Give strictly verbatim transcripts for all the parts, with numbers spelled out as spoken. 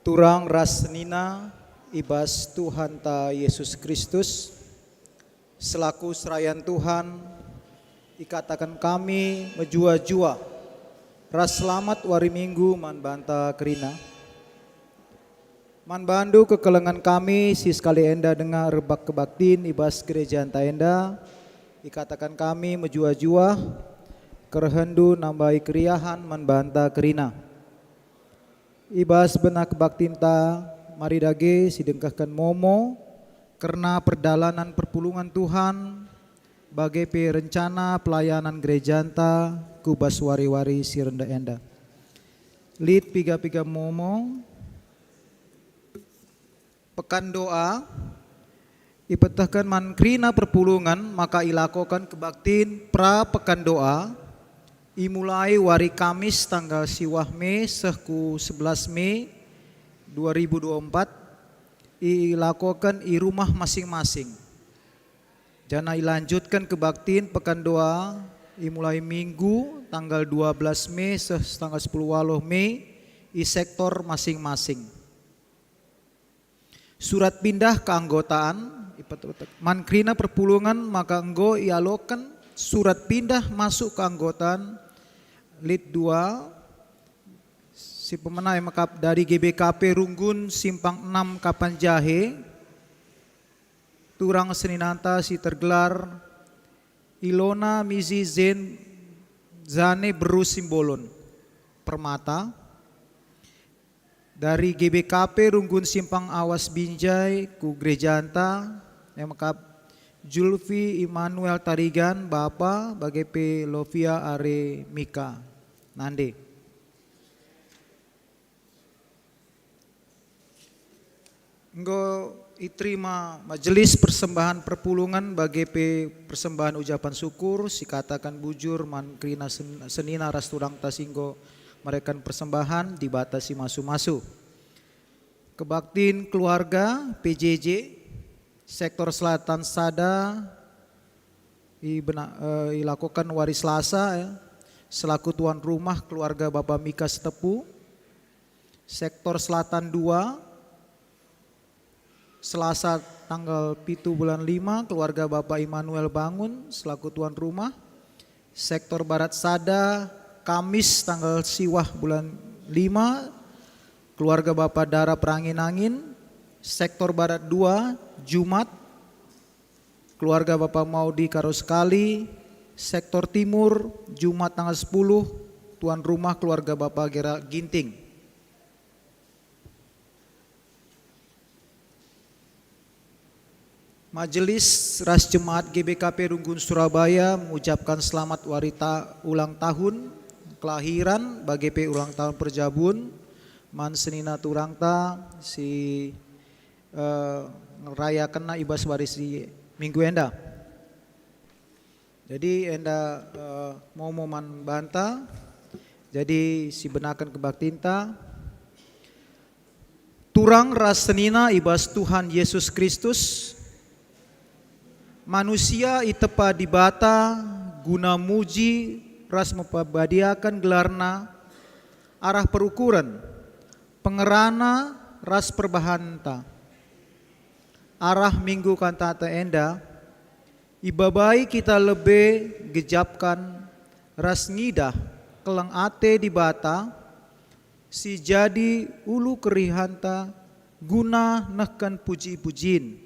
Turang ras senina i bas Tuhanta Yesus Kristus, selaku serayan Tuhan, ikataken kami mejuah-juah ras selamat wari Minggu man banta kerina. Man bandu kekelengen kami si sekali enda denga erbak kebaktin i bas gerejanta enda, ikataken kami mejuah-juah, kerehenndu nambai keriahen man banta kerina. I bas bena kebaktinta, mari dage sidengkehken momo kerna perdalanen perpulungen Tuhan, bage pe rencana pelayanan gerejanta ku bas wari-wari si rende enda. Lit piga-piga momo. Pekan doa, ipetehken man kerina perpulungen maka ilakoken kebaktin pra pekan doa, imulai wari Kamis tanggal siwah Mei seh ku sebelas Mei dua ribu dua empat, ilakoken i rumah masing-masing. Janah ilanjutken kebaktin pekan doa, imulai Minggu tanggal dua belas Mei seh tanggal sepuluh waloh Mei, i sektor masing-masing. Surat pindah keanggotaan, ipetetek. Man kerina perpulungen maka enggo ialoken surat pindah masuk keanggotaan lit dua, si pemena e mekap dari G B K P Runggun Simpang enam Kapanjahe, turang seninanta si tergelar Ilona Mizi Zen Zane Beru Simbolon Permata, dari G B K P Runggun Simpang Awas Binjai ku gerejanta, e mekap Julfi Immanuel Tarigan, Bapa, bage pe Lovia Are Mika, Nande. Enggo iterima majelis persembahan perpulungen bage pe persembahan ucapan syukur, sikataken bujur man kerina sen-, senina ras turangta si enggo mereken persembahan, Dibata si masu-masu. Kebaktin keluarga, P J J, sektor selatan sada, ibena-, eh, ilakoken wari Selasa, eh, selaku tuan rumah keluarga Bapa Mika Sitepu. Sektor Selatan dua, Selasa tanggal pitu bulan lima, keluarga Bapa Immanuel Bangun selaku tuan rumah. Sektor Barat sada, Kamis tanggal siwah bulan lima, keluarga Bapa Dara Perangin-angin. Sektor Barat dua, Jumat, keluarga Bapa Maudi Karo Sekali. Sektor Timur, Jumat tanggal sepuluh, tuan rumah keluarga Bapa Gera Ginting. Majelis ras jemaat G B K P Runggun Surabaya mengucapkan selamat wari ta-, ulang tahun kelahiran, bage pe ulang tahun perjabun man senina turangta si, eh, ngerayakenna i bas wari si Minggu enda. Jadi enda, eh, momo man banta. Jadi sibenaken kebaktinta. Turang ras senina i bas Tuhan Yesus Kristus, manusia itepa Dibata guna muji ras mempabadiaken gelarNa arah perukuren, pengerana ras perbahanta. Arah Minggu Kantate enda, ibabai kita lebe gejapken ras ngidah keleng ate Dibata si jadi ulu kerihanta guna nehken puji-pujin.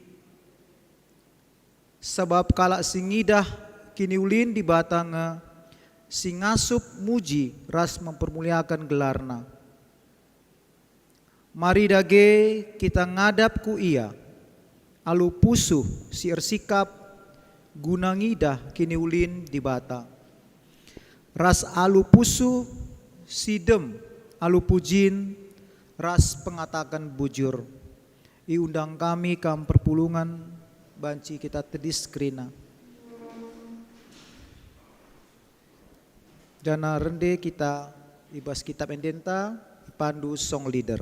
Sabap kalak si ngidah kiniulin Dibata nge si ngasup muji ras mempermuliaken gelarNa. Mari dage kita ngadap ku Ia alu pusuh si ersikap guna ngidah kiniulin Dibata, ras alu pusuh si dem alu pujin ras pengataken bujur. Iundang kami kam perpulungen banci kita tedis kerina. Janah rende kita i bas kitab endenta, ipandu song leader.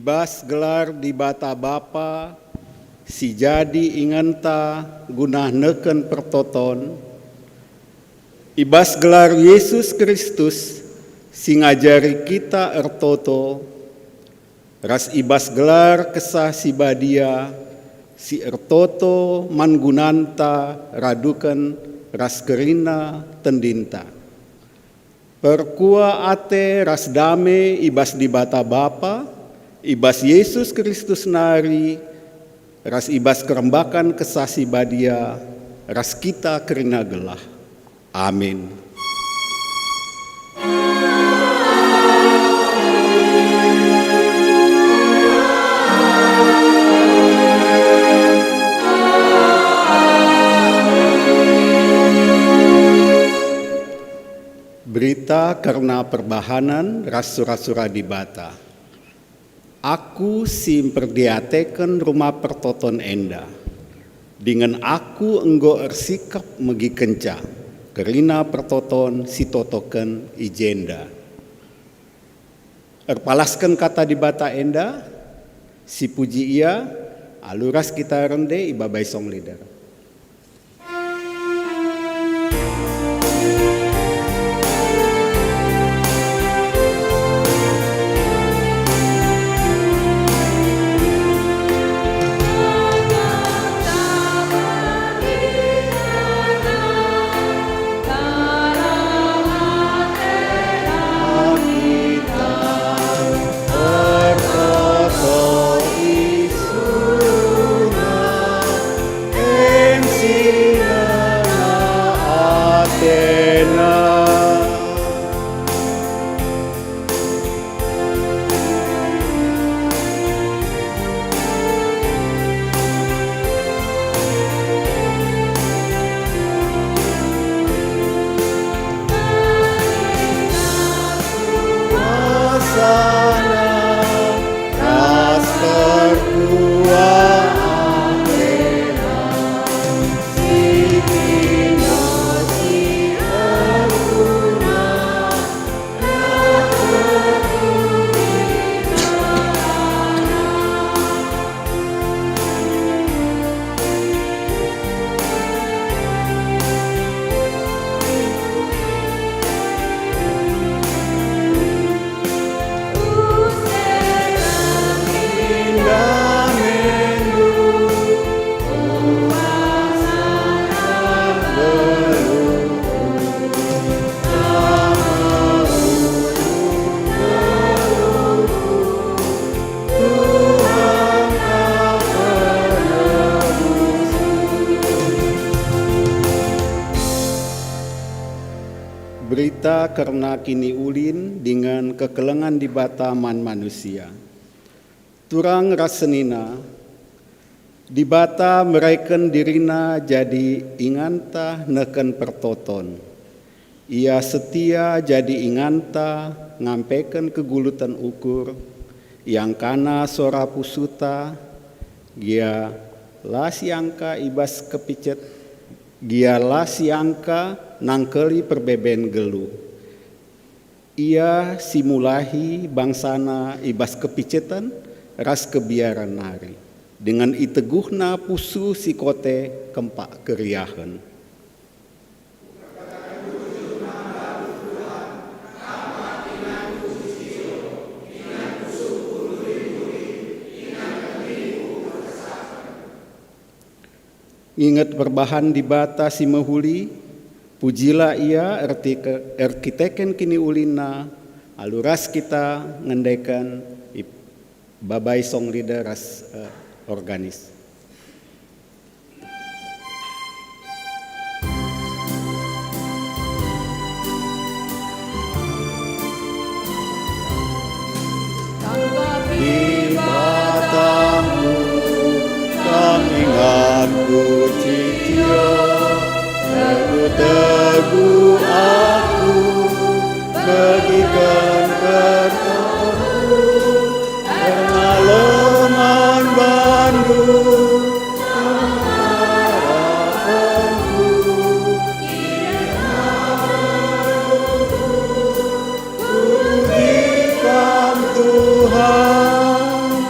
Bas gelar Dibata Bapa, si jadi ingenta guna neken pertoton, i bas gelar Yesus Kristus, si ngajari kita ertoto, ras i bas gelar Kesah Si Badia, si ertoto man gunanta raduken ras kerina tendinta. Perkua ate ras dame i bas Dibata Bapa, i bas Yesus Kristus nari, ras i bas kerembakan Kesah Si Badia, ras kita kerina gelah. Amin. Berita kerna perbahanen ras sura-sura Dibata. Aku si mperdiateken Rumah Pertoton enda, dingen aku enggo ersikap megikenca kerina pertoton si totoken i jenda. Erpalasken kata Dibata enda, sipuji ia, alu ras kita rende ibabai song leader. Berita kerna kiniulin dingen kekelengen Dibata man manusia. Turang ras senina, Dibata mereken diriNa jadi inganta neken pertoton. Ia setia jadi inganta ngampeken keguluten ukur, iangkaNa sora pusuta, gia la siangka i bas kepicet, gia la siangka nangkeli perbeben geluh. Ia si mulahi bangsaNa i bas kepiceten ras kebiaren nari, dingen iteguhNa pusuh si kote kempak keriahen. Nginget perbahan Dibata si mehuli, pujilah Ia ertike-, erkiteken kiniulinNa, alu ras kita ngendeken i-, babai song leader ras, eh, organis. Dibatamu, kam inganku cicio, tegu-tegu aku, begiken pertotonku, erna leman bandu, harapenku. Puji Kam, Tuhan,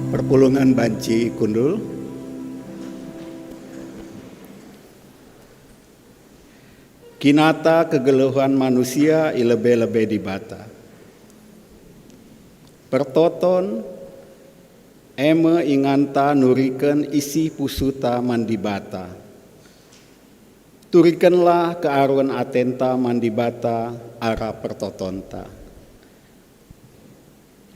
Perpulungen banci kundul. Kinata kegeluhen manusia i lebe-lebe Dibata. Pertoton e me inganta nuriken isi pusuta man Dibata. Turikenlah kearun atenta man Dibata arah pertotonta.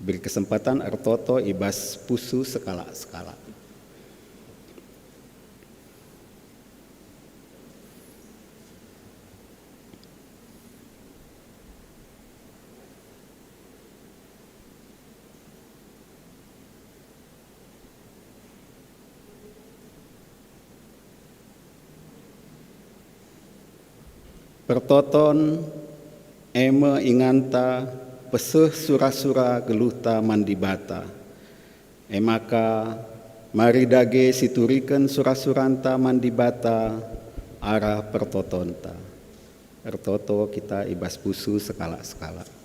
Beri kesempatan ertoto i bas pusu sekalak-sekalak. Pertoton e me inganta peseh sura-sura geluhta man Dibata. E maka, mari dage situriken sura-suranta man Dibata arah pertotonta. Ertoto kita i bas pusu sekalak-sekalak.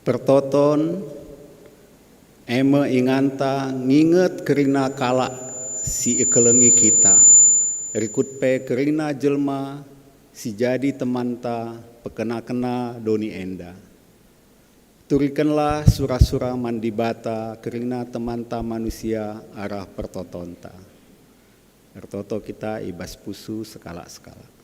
Pertoton e me inganta nginget kerina kalak si ikelengi kita, rikut pe kerina jelma si jadi temanta pekena-kena doni enda. Turikenlah sura-sura man Dibata kerina temanta manusia arah pertotonta. Ertoto kita i bas pusu sekalak-sekalak.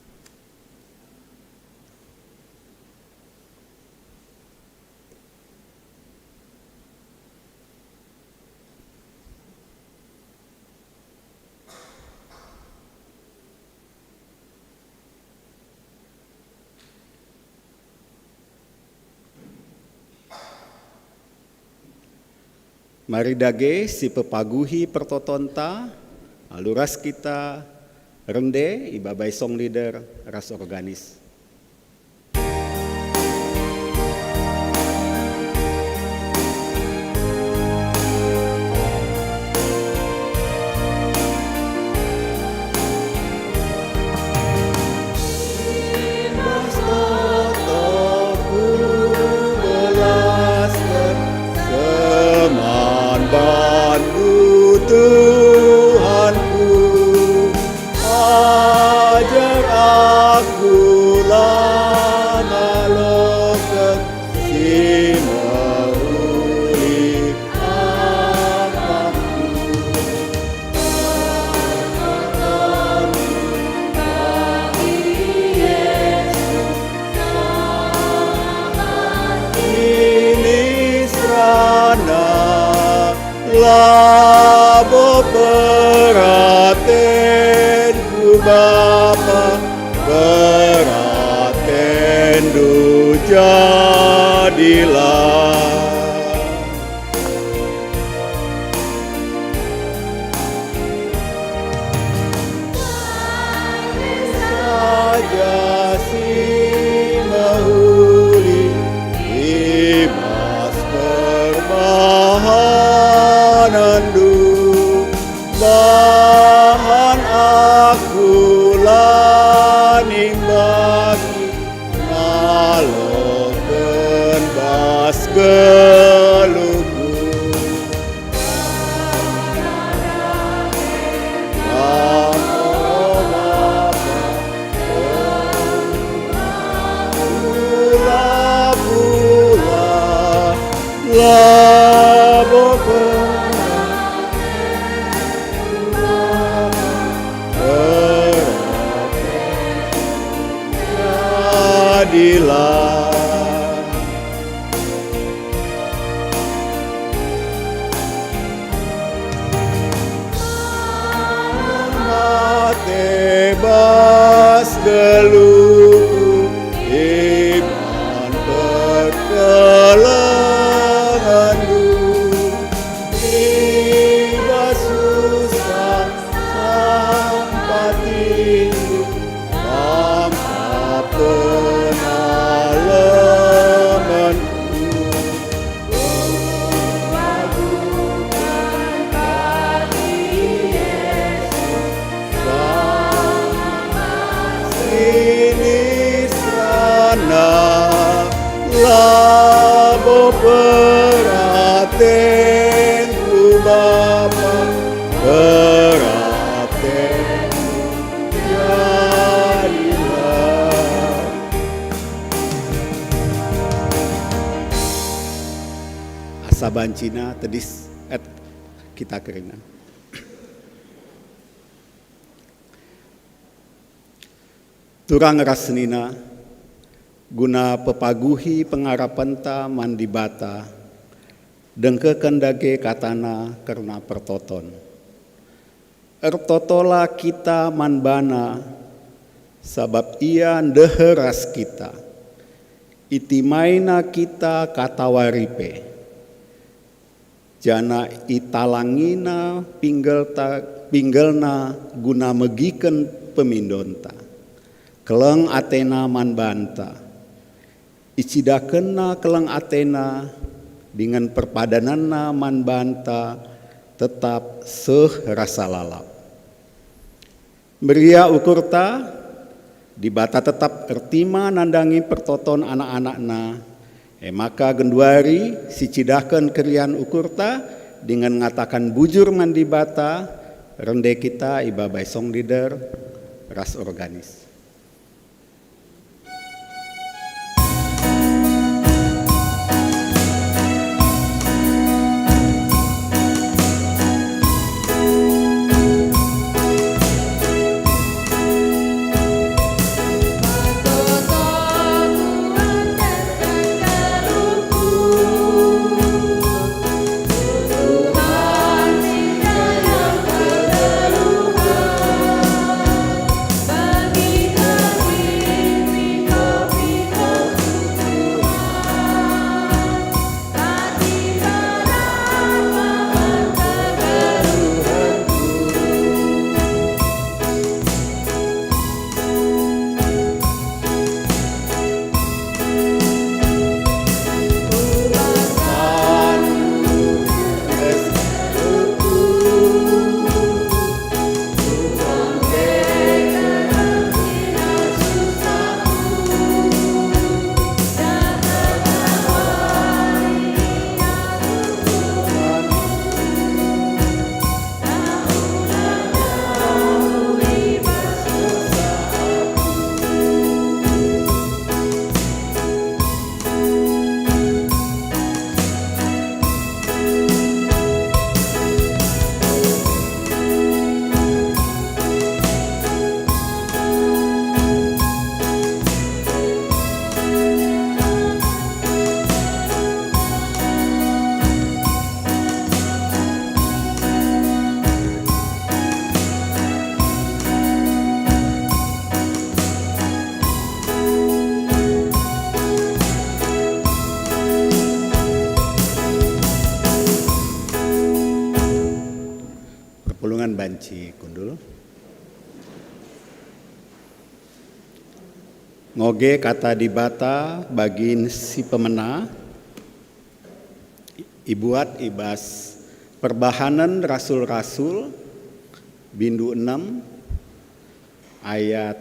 Mari dage sipepaguhi pertotonta, alu ras kita rende ibabai song leader ras organis. Seman bandu Tuhanku, ajar aku la ngaloken si mehuli akapku. Ini serana labo peratenku, Bapa, peratenNdu jadilah. Saja si mehuli i bas perbahanenNdu, bahan aku la nimbaki ngaloken bas geluhku. Kam, o Bapa, pula-pula, labo pernah jadilah. Peratenku, Bapa, peratenku jadilah. Asa bancina tedis et kita kerina. Turang ras senina, guna pepaguhi pengarapenta man Dibata, dengkeken dage kataNa kerna pertoton. Ertotola kita man baNa, sabap IA ndeher ras kita. Itimaina kita katawari pe. Janah italangina pinggelta, pinggelna guna megiken pemindonta. Keleng atena man banta. Icidakenna keleng atena dingen perpadanenna man banta tetap seh rasa lalap. Meriah ukurta, Dibata tetap ertima nandangi pertoton anak-anakNa. E maka genduari sicidahken keriahen ukurta dingen ngataken bujur man Dibata, rende kita ibabai song leader ras organis. Perpulungen banci kundul. Ngoge kata Dibata bagin si pemena, ibuat i bas Perbahanen Rasul-Rasul, bindu enem, ayat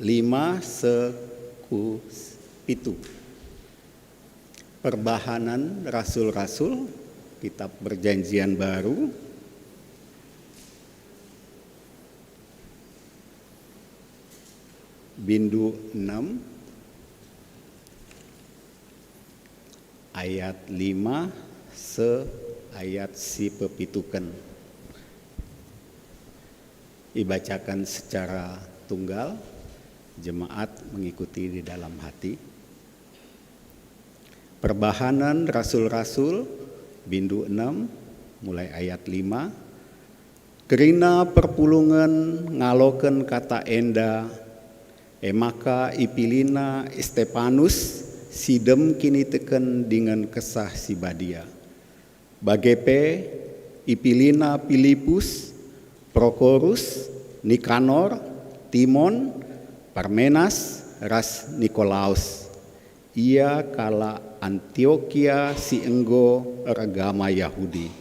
lima seh ku pitu. Perbahanen Rasul-Rasul, Kitab Perjanjian Baru, bindu enem, ayat lima seh ayat si pepituken. Ibacaken secara tunggal, jemaat mengikuti di dalam hati. Perbahanen Rasul-Rasul, bindu enem, mulai ayat lima. Kerina perpulungen ngaloken kata enda, e maka ipilihna Stepanus si dem kiniteken dingen Kesah Si Badia. Bage pe ipilihna Pilipus, Prokorus, Nikanor, Timon, Parmenas, ras Nikolaus. Ia kalak Antiokia si enggo eragama Jahudi.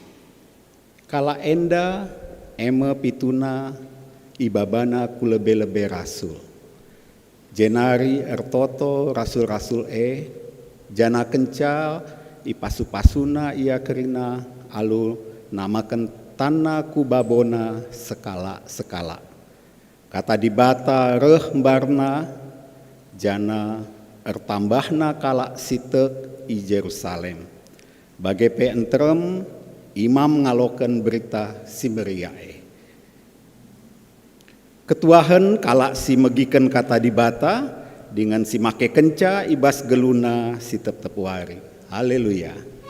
Kalak enda e me pituna ibabana ku lebe-lebe rasul. Jenari ertoto rasul-rasul e, janah kenca ipasu-pasuna ia kerina alu namaken tanna ku babona sekalak-sekalak. Kata Dibata reh mbarna, janah ertambahna kalak si tek i Jerusalem. Bage pe nterem imam ngaloken Berita Si Meriah e. Ketuahen kalak si megiken Kata Dibata dingen si makekenca i bas geluna si tep-tep wari. Haleluya!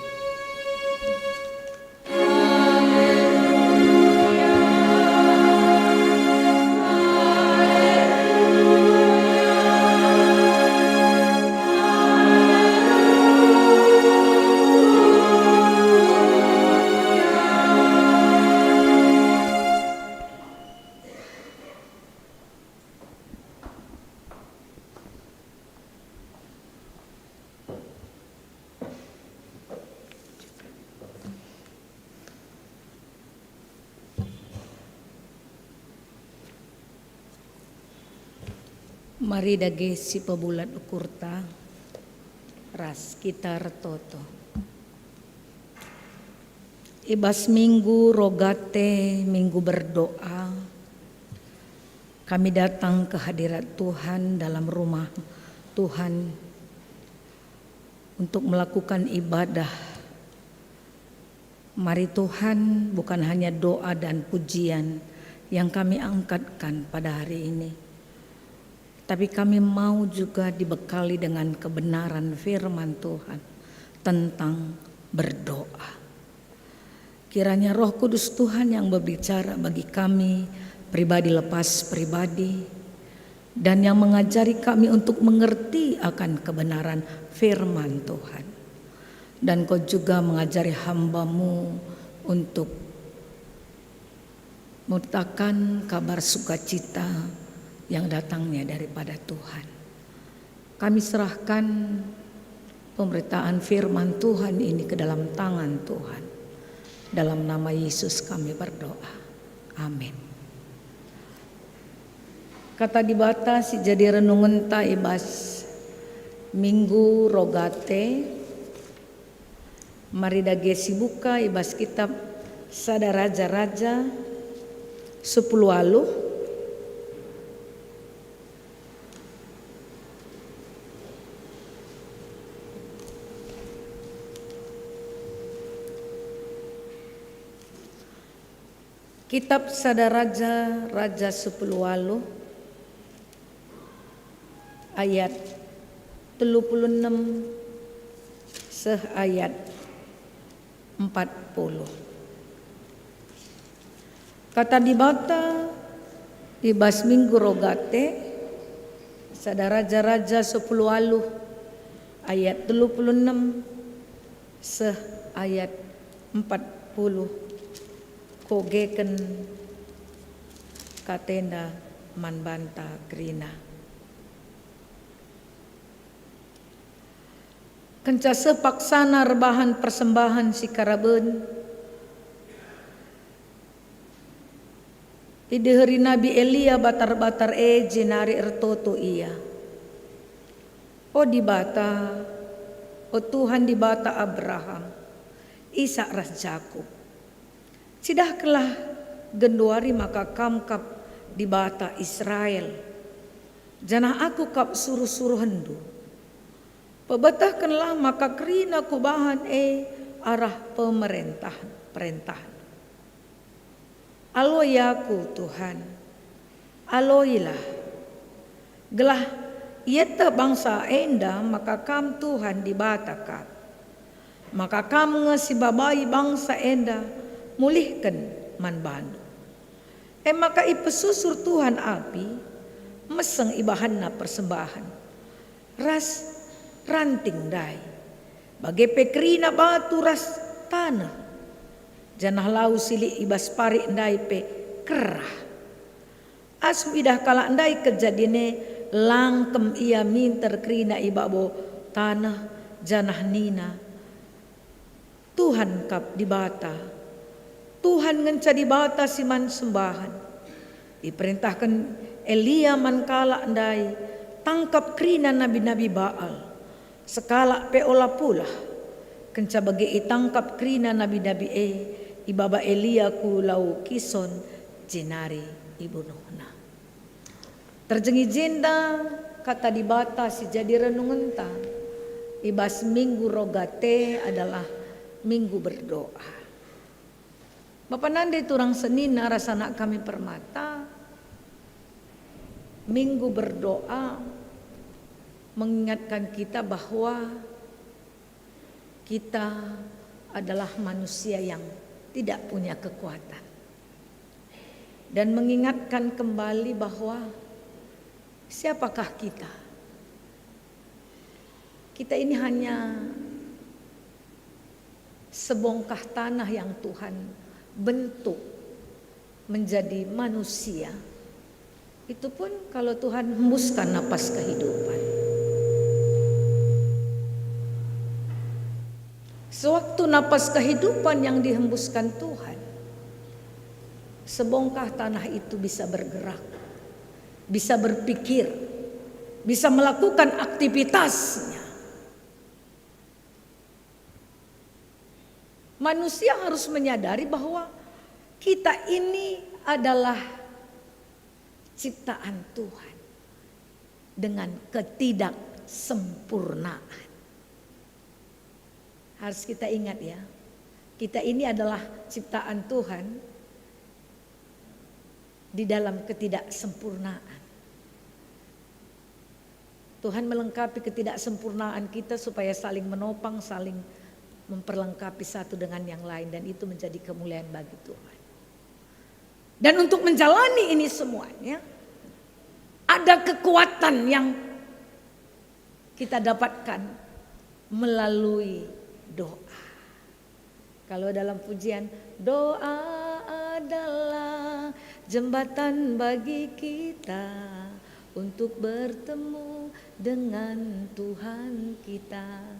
Mari dage sipebulat ukurta ras kita ertoto. I bas minggu Rogate, minggu berdoa, kami datang ke hadirat Tuhan dalam rumah Tuhan untuk melakukan ibadah. Mari Tuhan, bukan hanya doa dan pujian yang kami angkatkan pada hari ini, tapi kami mau juga dibekali dengan kebenaran firman Tuhan tentang berdoa. Kiranya Roh Kudus Tuhan yang berbicara bagi kami pribadi lepas pribadi, dan yang mengajari kami untuk mengerti akan kebenaran firman Tuhan, dan Kau juga mengajari hamba-Mu untuk mutakan kabar sukacita yang datangnya daripada Tuhan. Kami serahkan pemberitaan firman Tuhan ini ke dalam tangan Tuhan. Dalam nama Yesus kami berdoa. Amin. Kata Dibata si jadi renungenta i bas Minggu Rogate, mari dage sibuka i bas kitab Sada Raja-Raja sepuluh waluh. Kitab Sada Raja, Raja sepuluh waluh, ayat telu puluh enem seh ayat empat puluh. Kata Dibata i bas Minggu Rogate, Sada Raja-Raja sepuluh waluh ayat telu puluh enem seh ayat empat puluh, kogeken katenda man banta kerina. Kenca seh paksana erbahan persembahen si karaben, ideheri Nabi Elia batar-batar e jenari ertoto ia, "O Dibata, o Tuhan Dibata Abraham, Isak ras Jakup, cidahkenlah genduari maka Kam kap Dibata Israel, janah aku kap suruh-suruhenNdu. Pebetehkenlah maka kerina kubahan e arah pemerentah-perentahen. Aloi aku, Tuhan, aloilah, gelah ieteh bangsa enda maka Kam Tuhan Dibata kap. Maka Kam nge si babai bangsa enda mulihken man bandu." E maka ipesusur Tuhan api, meseng ibahanna persembahen ras ranting ndai, bage pe kerina batu ras taneh, janah lau si lit i bas parik ndai pe kerah. Asum idah kalak ndai kejadin e, langkem ia minter kerina i babo taneh, janah nina, "Tuhan kap Dibata, Tuhan ngenca Dibata si man sembahen." Iperentahken Elia man kalak ndai, "Tangkap kerina nabi-nabi Baal, sekalak pe ola pulah. Kenca bage itangkap kerina nabi-nabi e, ibaba Elia ku Lau Kison, jenari ibunuhna. Terjengi jenda kata Dibata si jadi renungenta i bas minggu Rogate adalah minggu berdoa. Bapa nande turang senina ras anak kami permata, minggu berdoa mengingatkan kita bahwa kita adalah manusia yang tidak punya kekuatan. Dan mengingatkan kembali bahwa siapakah kita? Kita ini hanya sebongkah tanah yang Tuhan bentuk menjadi manusia. Itu pun kalau Tuhan hembuskan napas kehidupan. Sewaktu napas kehidupan yang dihembuskan Tuhan, sebongkah tanah itu bisa bergerak, bisa berpikir, bisa melakukan aktivitasnya. Manusia harus menyadari bahwa kita ini adalah ciptaan Tuhan dengan ketidaksempurnaan. Harus kita ingat, ya, kita ini adalah ciptaan Tuhan di dalam ketidaksempurnaan. Tuhan melengkapi ketidaksempurnaan kita supaya saling menopang, saling memperlengkapi satu dengan yang lain, dan itu menjadi kemuliaan bagi Tuhan. Dan untuk menjalani ini semuanya, ada kekuatan yang kita dapatkan melalui doa. Kalau dalam pujian, "Doa adalah jembatan bagi kita untuk bertemu dengan Tuhan kita."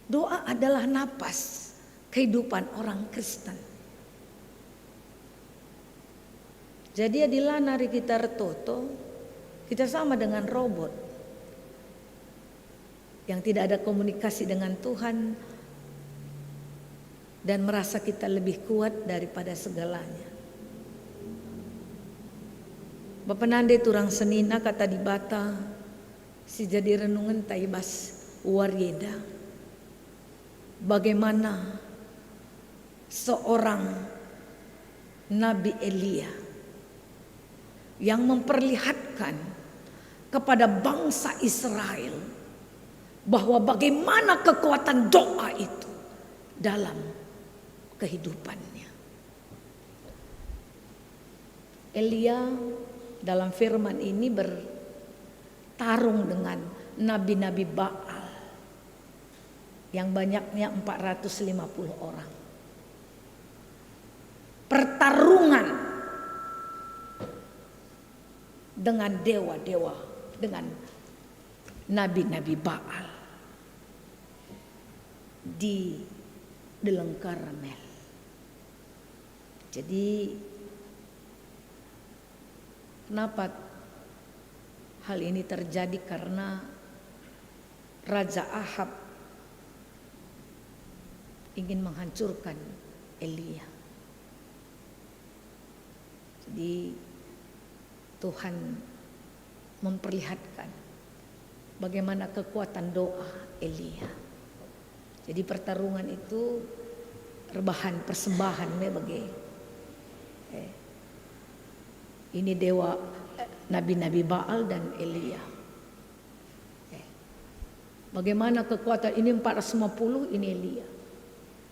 Doa adalah napas kehidupan orang Kristen. Jadi, adila nari kita ertoto, kita sama dengan robot yang tidak ada komunikasi dengan Tuhan dan merasa kita lebih kuat daripada segalanya. Bapa nande turang senina kata Dibata si jadi renungenta i bas wari enda. Bagaimana seorang Nabi Elia yang memperlihatkan kepada bangsa Israel bahwa bagaimana kekuatan doa itu dalam kehidupannya. Elia dalam firman ini bertarung dengan nabi-nabi Baal yang banyaknya empat ratus lima puluh orang. Pertarungan dengan dewa-dewa, dengan nabi-nabi Baal di Deleng Karmel. Jadi, kenapa hal ini terjadi? Karena Raja Ahab ingin menghancurkan Elia. Jadi, Tuhan memperlihatkan bagaimana kekuatan doa Elia. Jadi, pertarungan itu erbahan persembahan me bage. Eh, ini dewa, eh, nabi-nabi Baal dan Elia. Eh, bagaimana kekuatan ini empat ratus lima puluh, ini Elia.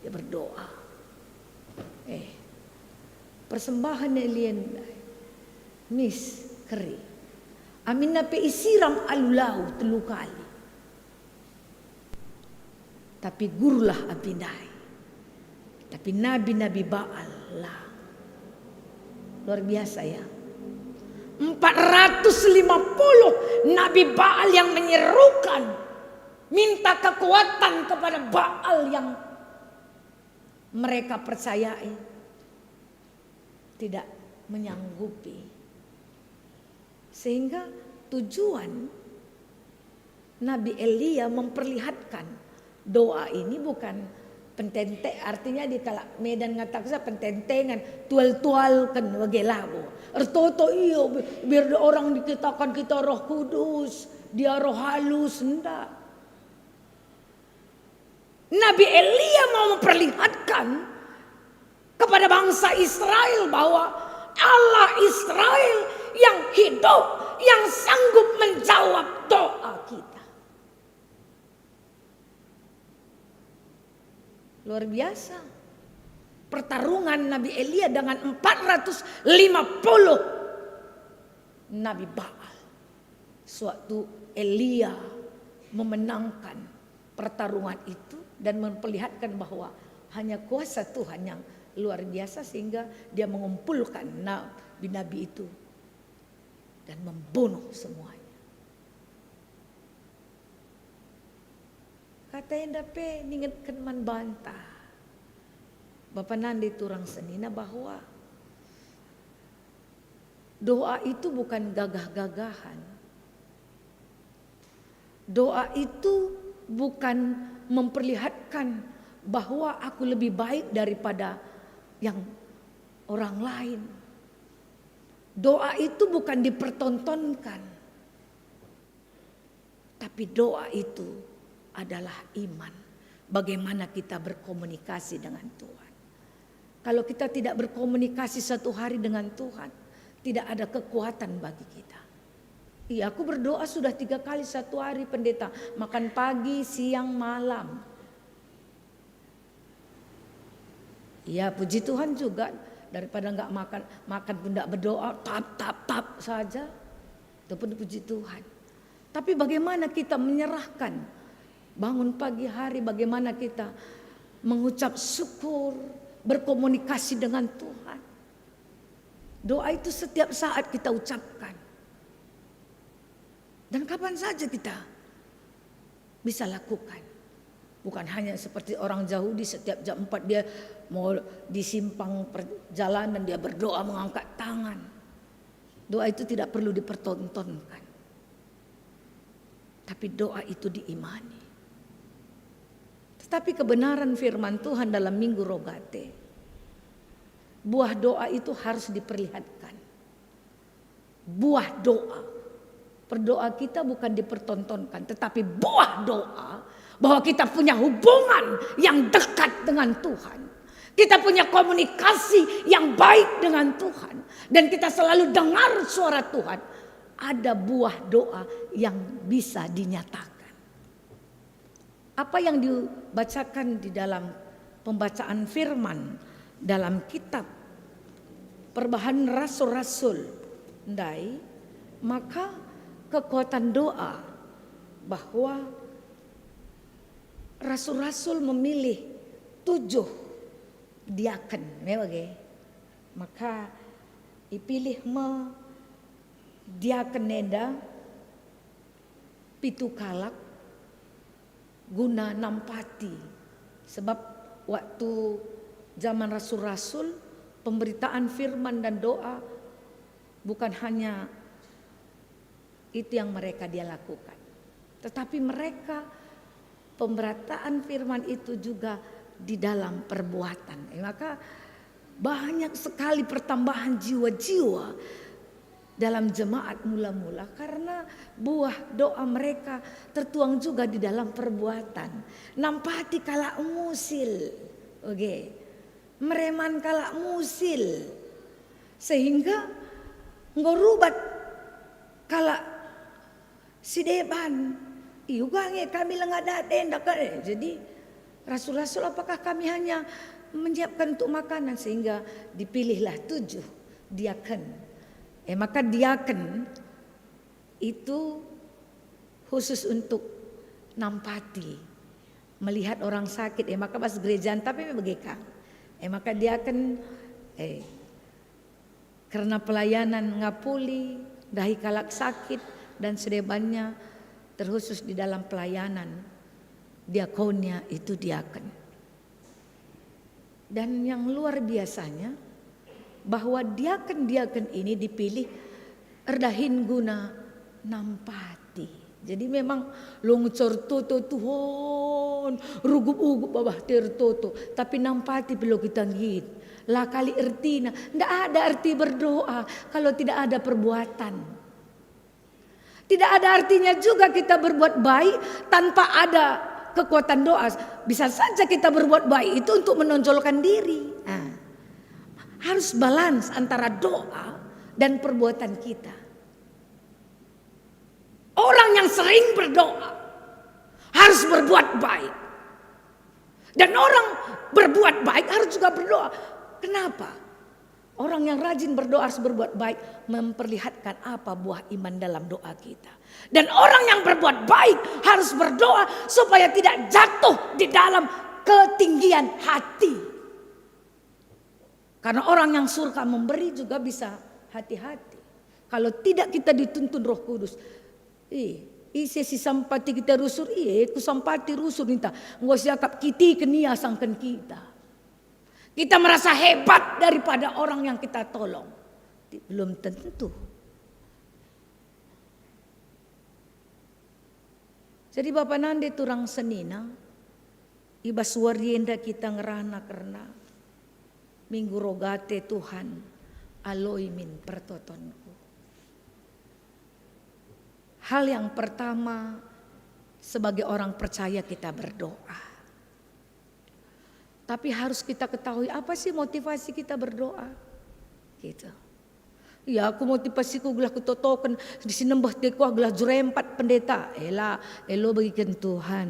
Dia berdoa. Eh, persembahan Elia ndai mis keri. Aminna pe isiram alu lau telu kali. Tapi gurulah api ndai. Tapi nabi-nabi Baal la. Luar biasa, ya. Empat ratus lima puluh nabi Baal yang menyerukan, minta kekuatan kepada Baal yang mereka percayai, tidak menyanggupi. Sehingga tujuan Nabi Elia memperlihatkan Doa ini bukan pentente, artinya di kalak Medan ngatakenca pententengan, tual-tualken bage labo. Ertoto iyo, bi-, biar orang dikatakan kita Roh Kudus, dia roh halus, ndak. Nabi Elia mau memperlihatkan kepada bangsa Israel bahwa Allah Israel yang hidup, yang sanggup menjawab doa kita. Luar biasa. Pertarungan Nabi Elia dengan empat ratus lima puluh nabi Baal. Sewaktu Elia memenangkan pertarungan itu dan memperlihatkan bahwa hanya kuasa Tuhan yang luar biasa, sehingga dia mengumpulkan nabi-nabi itu dan membunuh semuanya. Kata enda pe ningetken man banta, bapa nande turang senina, bahwa doa itu bukan gagah-gagahan. Doa itu bukan memperlihatkan bahwa aku lebih baik daripada yang orang lain. Doa itu bukan dipertontonkan. Tapi doa itu adalah iman. Bagaimana kita berkomunikasi dengan Tuhan. Kalau kita tidak berkomunikasi satu hari dengan Tuhan, tidak ada kekuatan bagi kita. Iya, aku berdoa sudah tiga kali satu hari, pendeta. Makan pagi, siang, malam. Ya, puji Tuhan juga, daripada nggak makan, makan pun nggak berdoa, tap, tap, tap saja. Itu pun puji Tuhan. Tapi bagaimana kita menyerahkan, bangun pagi hari, bagaimana kita mengucap syukur, berkomunikasi dengan Tuhan. Doa itu setiap saat kita ucapkan. Dan kapan saja kita bisa lakukan. Bukan hanya seperti orang Jahudi, setiap jam empat dia mau di simpang perjalanan, dia berdoa mengangkat tangan. Doa itu tidak perlu dipertontonkan. Tapi doa itu diimani. Tetapi kebenaran firman Tuhan dalam Minggu Rogate, buah doa itu harus diperlihatkan. Buah doa. Perdoa kita bukan dipertontonkan, tetapi buah doa bahwa kita punya hubungan yang dekat dengan Tuhan. Kita punya komunikasi yang baik dengan Tuhan. Dan kita selalu dengar suara Tuhan. Ada buah doa yang bisa dinyatakan. Apa yang dibacakan di dalam pembacaan firman dalam kitab Perbahanen Rasul-Rasul ndai, maka kekuatan doa bahwa rasul-rasul memilih tujuh diaken, me bage. Maka ipilih me diaken enda pitu kalak guna nampati. Sebab waktu zaman rasul-rasul, pemberitaan firman dan doa bukan hanya itu yang mereka dia lakukan. Tetapi mereka, pemberitaan firman itu juga di dalam perbuatan. Eh, maka banyak sekali pertambahan jiwa-jiwa dalam jemaat mula-mula karena buah doa mereka tertuang juga di dalam perbuatan. Nampati kalak musil. Oke. Mereman kalak musil. Sehingga enggo rubat kalak si deban. Iuga nge kami langa dade ndak, eh, jadi rasul-rasul apakah kami hanya menyiapkan untuk makanan, sehingga dipilihlah tujuh diaken. Eh, maka diaken itu khusus untuk nampati, melihat orang sakit, eh, maka bas gereja tapi bage ka. Eh, maka diaken, eh, kerna pelayanan ngapuli, ndahi kalak sakit, dan sedebannya terkhusus di dalam pelayanan diakonia itu diaken. Dan yang luar biasanya, bahwa diaken-diaken ini dipilih erdahin guna nampati. Jadi memang longcor toto Tuhan, rugup-ugup babah ter toto, tapi nampati pe lo kita nggit. La kali ertina, ndak ada erti berdoa kalau tidak ada perbuatan. Tidak ada artinya juga kita berbuat baik tanpa ada kekuatan doa. Bisa saja kita berbuat baik itu untuk menonjolkan diri. Nah, harus balance antara doa dan perbuatan kita. Orang yang sering berdoa harus berbuat baik. Dan orang berbuat baik harus juga berdoa. Kenapa? Orang yang rajin berdoa harus berbuat baik, memperlihatkan apa buah iman dalam doa kita. Dan orang yang berbuat baik harus berdoa supaya tidak jatuh di dalam ketinggian hati. Karena orang yang suka memberi juga bisa hati-hati. Kalau tidak kita dituntun Roh Kudus, ih, ise si sampati kita rusur, ih, kusampati rusur ninta, enggo siakap kitiken ia asangken kita. Kita merasa hebat daripada orang yang kita tolong. Ti-, belum tentu. Jadi bapa nande turang senina, i bas wari enda kita ngerana kerna Minggu Rogate, Tuhan, aloi min pertotonku. Hal yang pertama, sebagai orang percaya kita berdoa. Tapi harus kita ketahui apa sih motivasi kita berdoa. Gitu. Ya, aku motivasiku gelah kutotoken, di si nembeh teku gelah jurempat pendeta. Ela, elo bagiken Tuhan.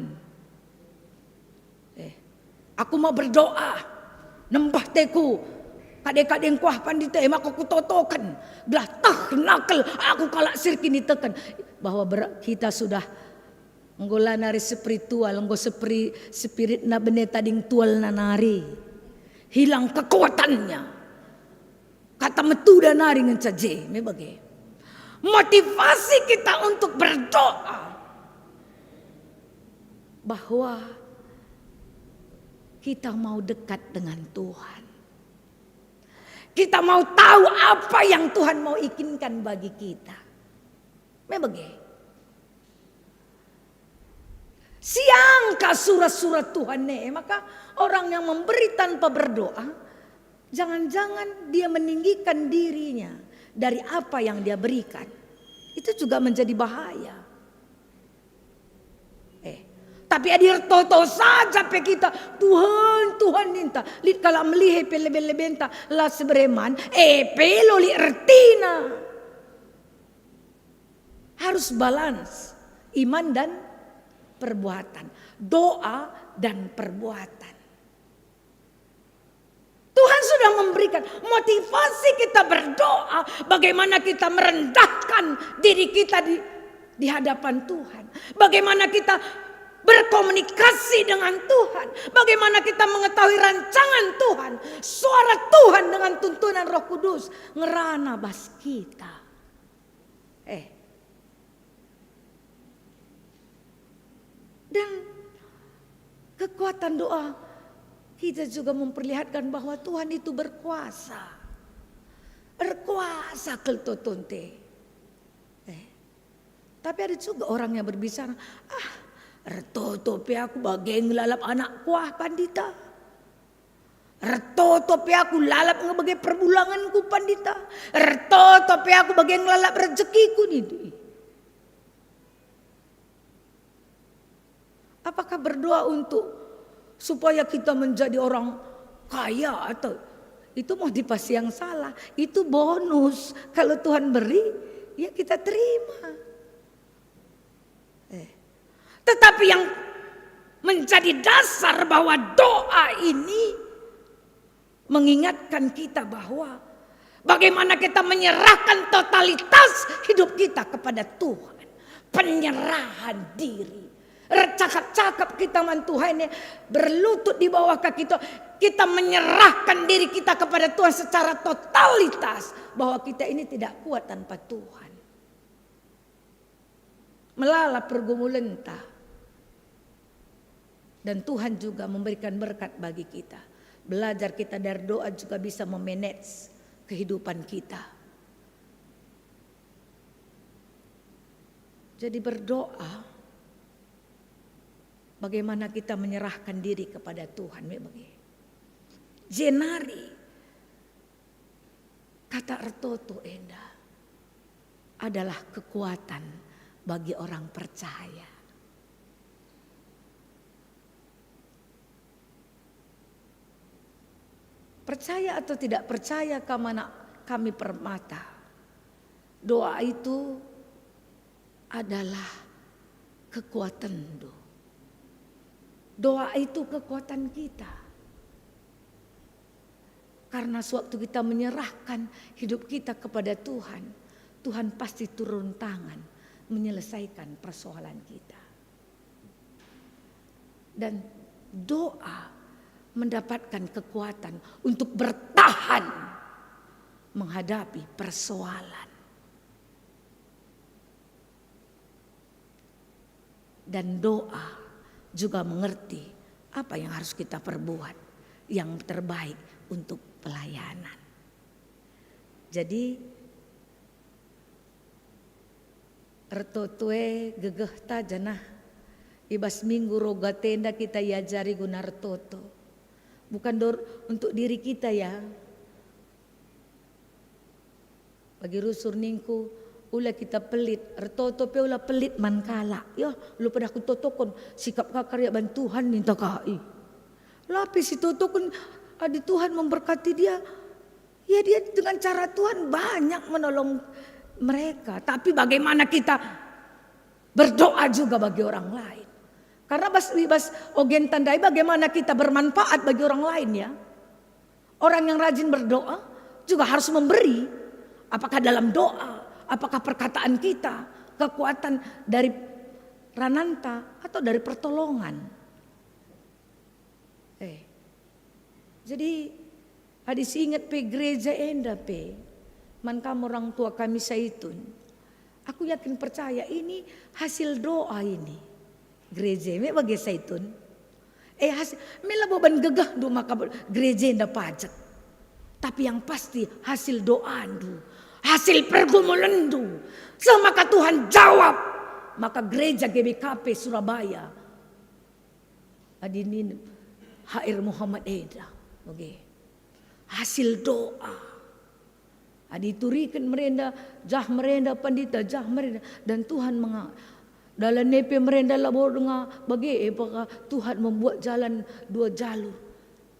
Eh, aku mau berdoa, nembeh teku, kade-kade kuah pandita, e maka kutotoken, gelah teh nakel aku kalak sirkin iteken bahwa ber-, kita sudah enggo la nari spiritual, enggo spiri-, spiritna bene tading tualna nari. Hilang kekuatannya. Kata metuda nari ngenca je, me bage. Motivasi kita untuk berdoa bahwa kita mau dekat dengan Tuhan. Kita mau tahu apa yang Tuhan mau inginkan bagi kita. Me bage. Siangka sura-sura Tuhan e, maka orang yang memberi tanpa berdoa, jangan-jangan dia meninggikan dirinya dari apa yang dia berikan. Itu juga menjadi bahaya. Eh, tapi adi ertoto saja pe kita, "Tuhan, Tuhan," ninta, lit kalak melihe pe lebe-lebenta, la si bereman, e pe lo lit ertina. Harus balance iman dan perbuatan, doa dan perbuatan. Tuhan sudah memberikan motivasi kita berdoa, bagaimana kita merendahkan diri kita di, di hadapan Tuhan, bagaimana kita berkomunikasi dengan Tuhan, bagaimana kita mengetahui rancangan Tuhan, suara Tuhan dengan tuntunan Roh Kudus ngerana bas kita. Eh. Dan kekuatan doa kita juga memperlihatkan bahwa Tuhan itu berkuasa. Berkuasa kal totonta. Eh. Tapi ada juga orang yang berbicara, "Ah, ertoto pe aku bage ngelalap anak kuah pandita." Ertoto pe aku lalap nge bage perbulangenku, Pandita. Ertoto pe aku bage ngelalap rejekiku, nindu. Apakah berdoa untuk supaya kita menjadi orang kaya atau itu motivasi yang salah? Itu bonus. Kalau Tuhan beri, ya kita terima. Eh. Tetapi yang menjadi dasar bahwa doa ini mengingatkan kita bahwa bagaimana kita menyerahkan totalitas hidup kita kepada Tuhan. Penyerahan diri. Ercakap-cakap kita man Tuhan, ya, berlutut di bawah kaki Tuhan. Kita menyerahkan diri kita kepada Tuhan secara totalitas bahwa kita ini tidak kuat tanpa Tuhan. Melala pergumulenta. Dan Tuhan juga memberikan berkat bagi kita. Belajar kita dari doa juga bisa memanage kehidupan kita. Jadi berdoa, bagaimana kita menyerahkan diri kepada Tuhan, me bage. Jenari kata ertoto enda adalah kekuatan bagi orang percaya. Percaya atau tidak percaya kam anak kami permata, doa itu adalah kekuatanndu. Doa itu kekuatan kita. Karena sewaktu kita menyerahkan hidup kita kepada Tuhan, Tuhan pasti turun tangan menyelesaikan persoalan kita. Dan doa mendapatkan kekuatan untuk bertahan menghadapi persoalan. Dan doa juga mengerti apa yang harus kita perbuat yang terbaik untuk pelayanan. Jadi, ertoto e gegehta janah i bas minggu Rogate enda kita iajari guna ertoto. Bukan dor-, untuk diri kita ya. Bagi rusur ningku, ula kita pelit, ertoto pe ula pelit man kalak. Ya, lu pernah kutotoken sikap kakak ya ban Tuhan ninta kai. Lape si totoken adi Tuhan memberkati dia, ya dia dengan cara Tuhan banyak menolong mereka. Tapi bagaimana kita berdoa juga bagi orang lain? Karena bas, bas ogen tandai bagaimana kita bermanfaat bagi orang lain ya. Orang yang rajin berdoa juga harus memberi. Apakah dalam doa, apakah perkataan kita, kekuatan dari rananta atau dari pertolongan. Eh. Jadi, adi si inget pe gereja enda pe, man kam orang tua kami Saitun, aku yakin percaya ini hasil doa ini. Gereja me bage Saitun. Eh, hasil, me labo ban gegehndu maka be-, gereja enda pajet. Tapi yang pasti hasil doandu, hasil pergumulenndu, seh maka Tuhan jawab, maka gereja G B K P Surabaya. Adi nina H R Muhammad eda, oke. Hasil doa. Adi ituriken merenda, jah merenda, pandita, jah merenda, dan Tuhan menga-, dalan nepe merenda labo denga bage, e, maka Tuhan membuat jalan dua jalur,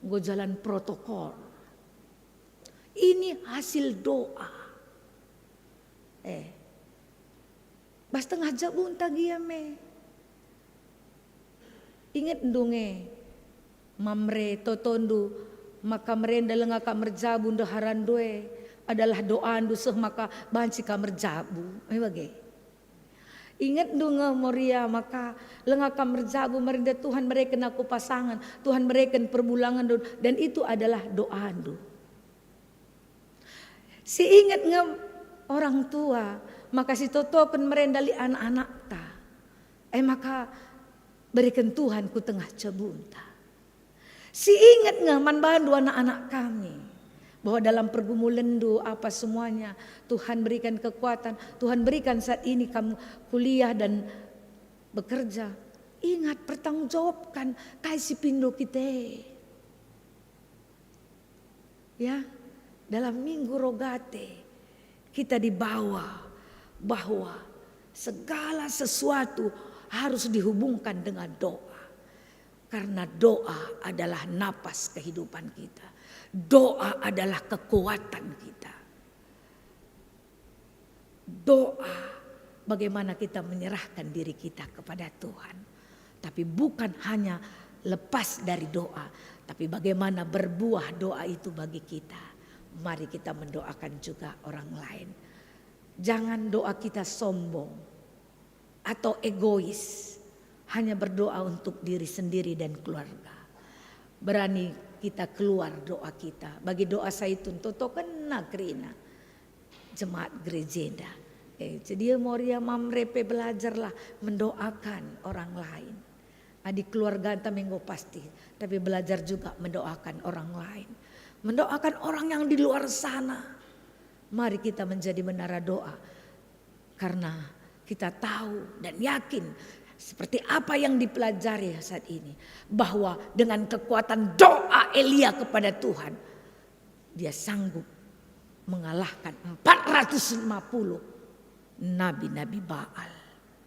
enggo jalan protokol. Ini hasil doa. Eh, bas tengah jabunta gia me. Ingetndu nge, Mamre, totondu, maka merenda lenga ka merjabu ndeharandu e adalah doandu seh maka banci ka merjabu. E bage. Ingetndu nge, Moria, maka lenga ka merjabu merenda Tuhan mereken aku pasangan, Tuhan mereken perbulangenndu, dan itu adalah doandu. Si inget nge orang tua, maka si totoken merenda lit anak-anakta. E maka bereken Tuhan ku tengah jabunta. Si inget nge man bandu anak-anak kami, bahwa dalam pergumulenndu apa semuanya, Tuhan berikan kekuatan, Tuhan berikan saat ini kamu kuliah dan bekerja. Ingat, pertanggungjawabkan kai si pindo kita e. Ya, dalam Minggu Rogate kita dibawa bahwa segala sesuatu harus dihubungkan dengan doa. Karena doa adalah napas kehidupan kita. Doa adalah kekuatan kita. Doa, bagaimana kita menyerahkan diri kita kepada Tuhan. Tapi bukan hanya lepas dari doa, tapi bagaimana berbuah doa itu bagi kita. Mari kita mendoakan juga orang lain. Jangan doa kita sombong atau egois, hanya berdoa untuk diri sendiri dan keluarga. Berani kita keluar doa kita. Bagi doa Saitun, totokenna kerina jemaat gereja enda. Eh, jadi ya, Moria, Mamre pe belajarlah mendoakan orang lain. Adi keluarganta me enggo pasti, tapi belajar juga mendoakan orang lain. Mendoakan orang yang di luar sana. Mari kita menjadi menara doa. Karena Kita tahu dan yakin seperti apa yang dipelajari saat ini, bahwa dengan kekuatan doa Elia kepada Tuhan, dia sanggup mengalahkan empat ratus lima puluh nabi-nabi Baal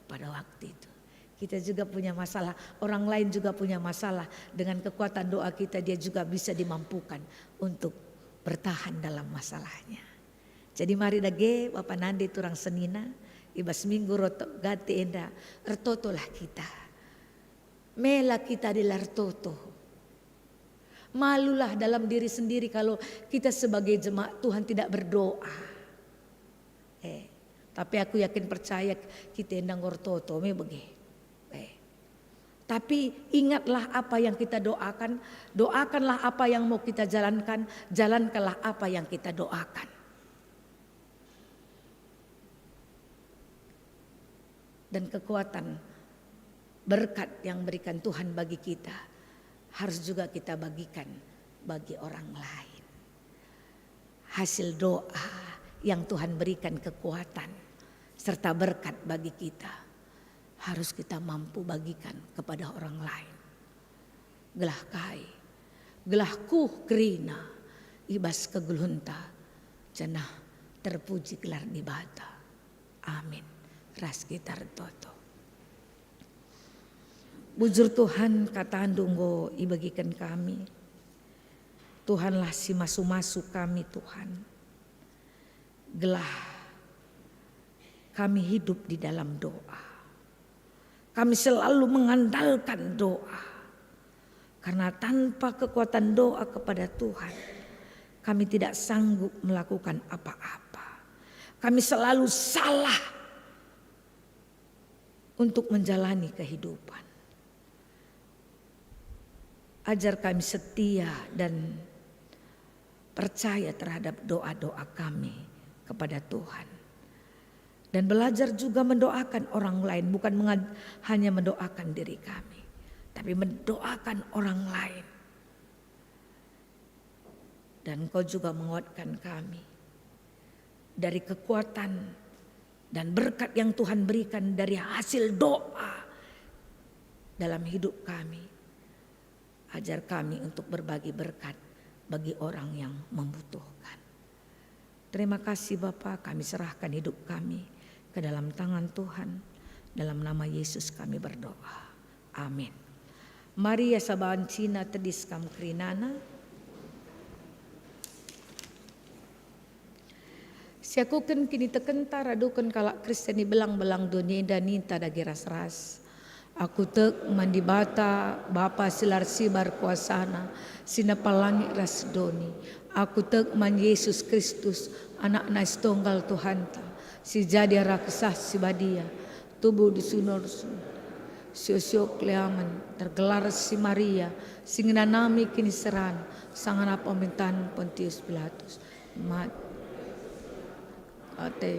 pada waktu itu. Kita juga punya masalah, orang lain juga punya masalah. Dengan kekuatan doa kita, dia juga bisa dimampukan untuk bertahan dalam masalahnya. Jadi mari dage, bapa nande turang senina, i bas minggu rot-, gati enda, ertotolah kita. Mela kita adi la ertoto. Malulah dalam diri sendiri kalau kita sebagai jemaat Tuhan tidak berdoa. Eh, tapi aku yakin percaya kita enda enggo ertoto me bage. Eh. Tapi ingatlah apa yang kita doakan, doakanlah apa yang mau kita jalankan, jalankanlah apa yang kita doakan. Dan kekuatan, berkat yang berikan Tuhan bagi kita harus juga kita bagikan bagi orang lain. Hasil doa yang Tuhan berikan kekuatan serta berkat bagi kita harus kita mampu bagikan kepada orang lain. Gelah kai, gelah kuh kerina i bas kegeluhenta, janah terpuji gelar Dibata. Amin. Ras kita ertoto. Bujur Tuhan, kataNdu enggo ibagiken kami. Tuhanlah si masu-masu kami, Tuhan. Gelah kami hidup di dalam doa. Kami selalu mengandalkan doa. Karena tanpa kekuatan doa kepada Tuhan, kami tidak sanggup melakukan apa-apa. Kami selalu salah untuk menjalani kehidupan. Ajar kami setia dan percaya terhadap doa-doa kami kepada Tuhan. Dan belajar juga mendoakan orang lain, bukan mengad-, hanya mendoakan diri kami, tapi mendoakan orang lain. Dan Engkau juga menguatkan kami dari kekuatan dan berkat yang Tuhan berikan dari hasil doa dalam hidup kami. Ajar kami untuk berbagi berkat bagi orang yang membutuhkan. Terima kasih Bapa, kami serahkan hidup kami ke dalam tangan Tuhan. Dalam nama Yesus kami berdoa. Amin. Maria saban cina tedis kam kerinana. Siakuken kinitekenta raduken kalak Kristen i belang-belang doni enda ninta dage ras-ras. Aku tek man Dibata, Bapa si la ersibar kuasana, si nepa langit ras doni. Aku tek man Yesus Kristus, Anakna si tonggal Tuhanta, si jadi arah Kesah Si Badia, tubuh di sumur sio-sio keliamen, tergelar si Maria, si ngenanami kiniseran, sangana pemerintahan Pontius Pilatus. Mat-, mate,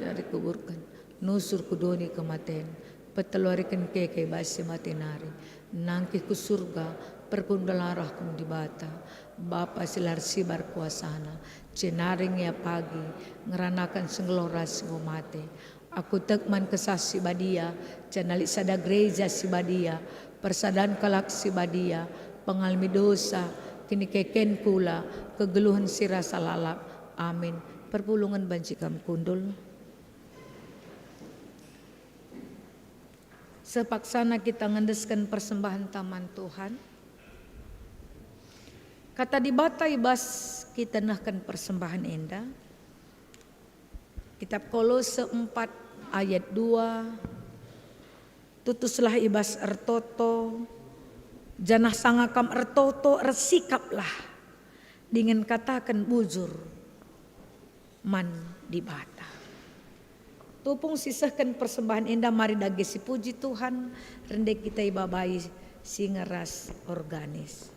dari kuburken, nusur ku doni kematen, peteluariken keke bas si mate nari, nangkih ku Surga, perkundul arah ku Dibata, Bapa si la ersibar kuasana, jenari nge ia pagi, ngeranaken si nggeluh ras si enggo mate. Aku tek man Kesah Si Badia, janah lit sada gereja si badia, persadan kalak si badia, pengalemi dosa, kinikeken kula, kegeluhen si rasa lalap. Amin. Perpulungen banci kam kundul. Sepaksana kita ngendesken persembahen taman Tuhan. Kata Dibata i bas kita nehken persembahen enda. Kitab Kolose empat ayat dua, "Tutuslah i bas ertoto, janah sanga kam ertoto ersikaplah dingen kataken bujur man Dibata." Tupung sisehken persembahen enda, mari dage sipuji Tuhan, rende kita ibabai singeras organis.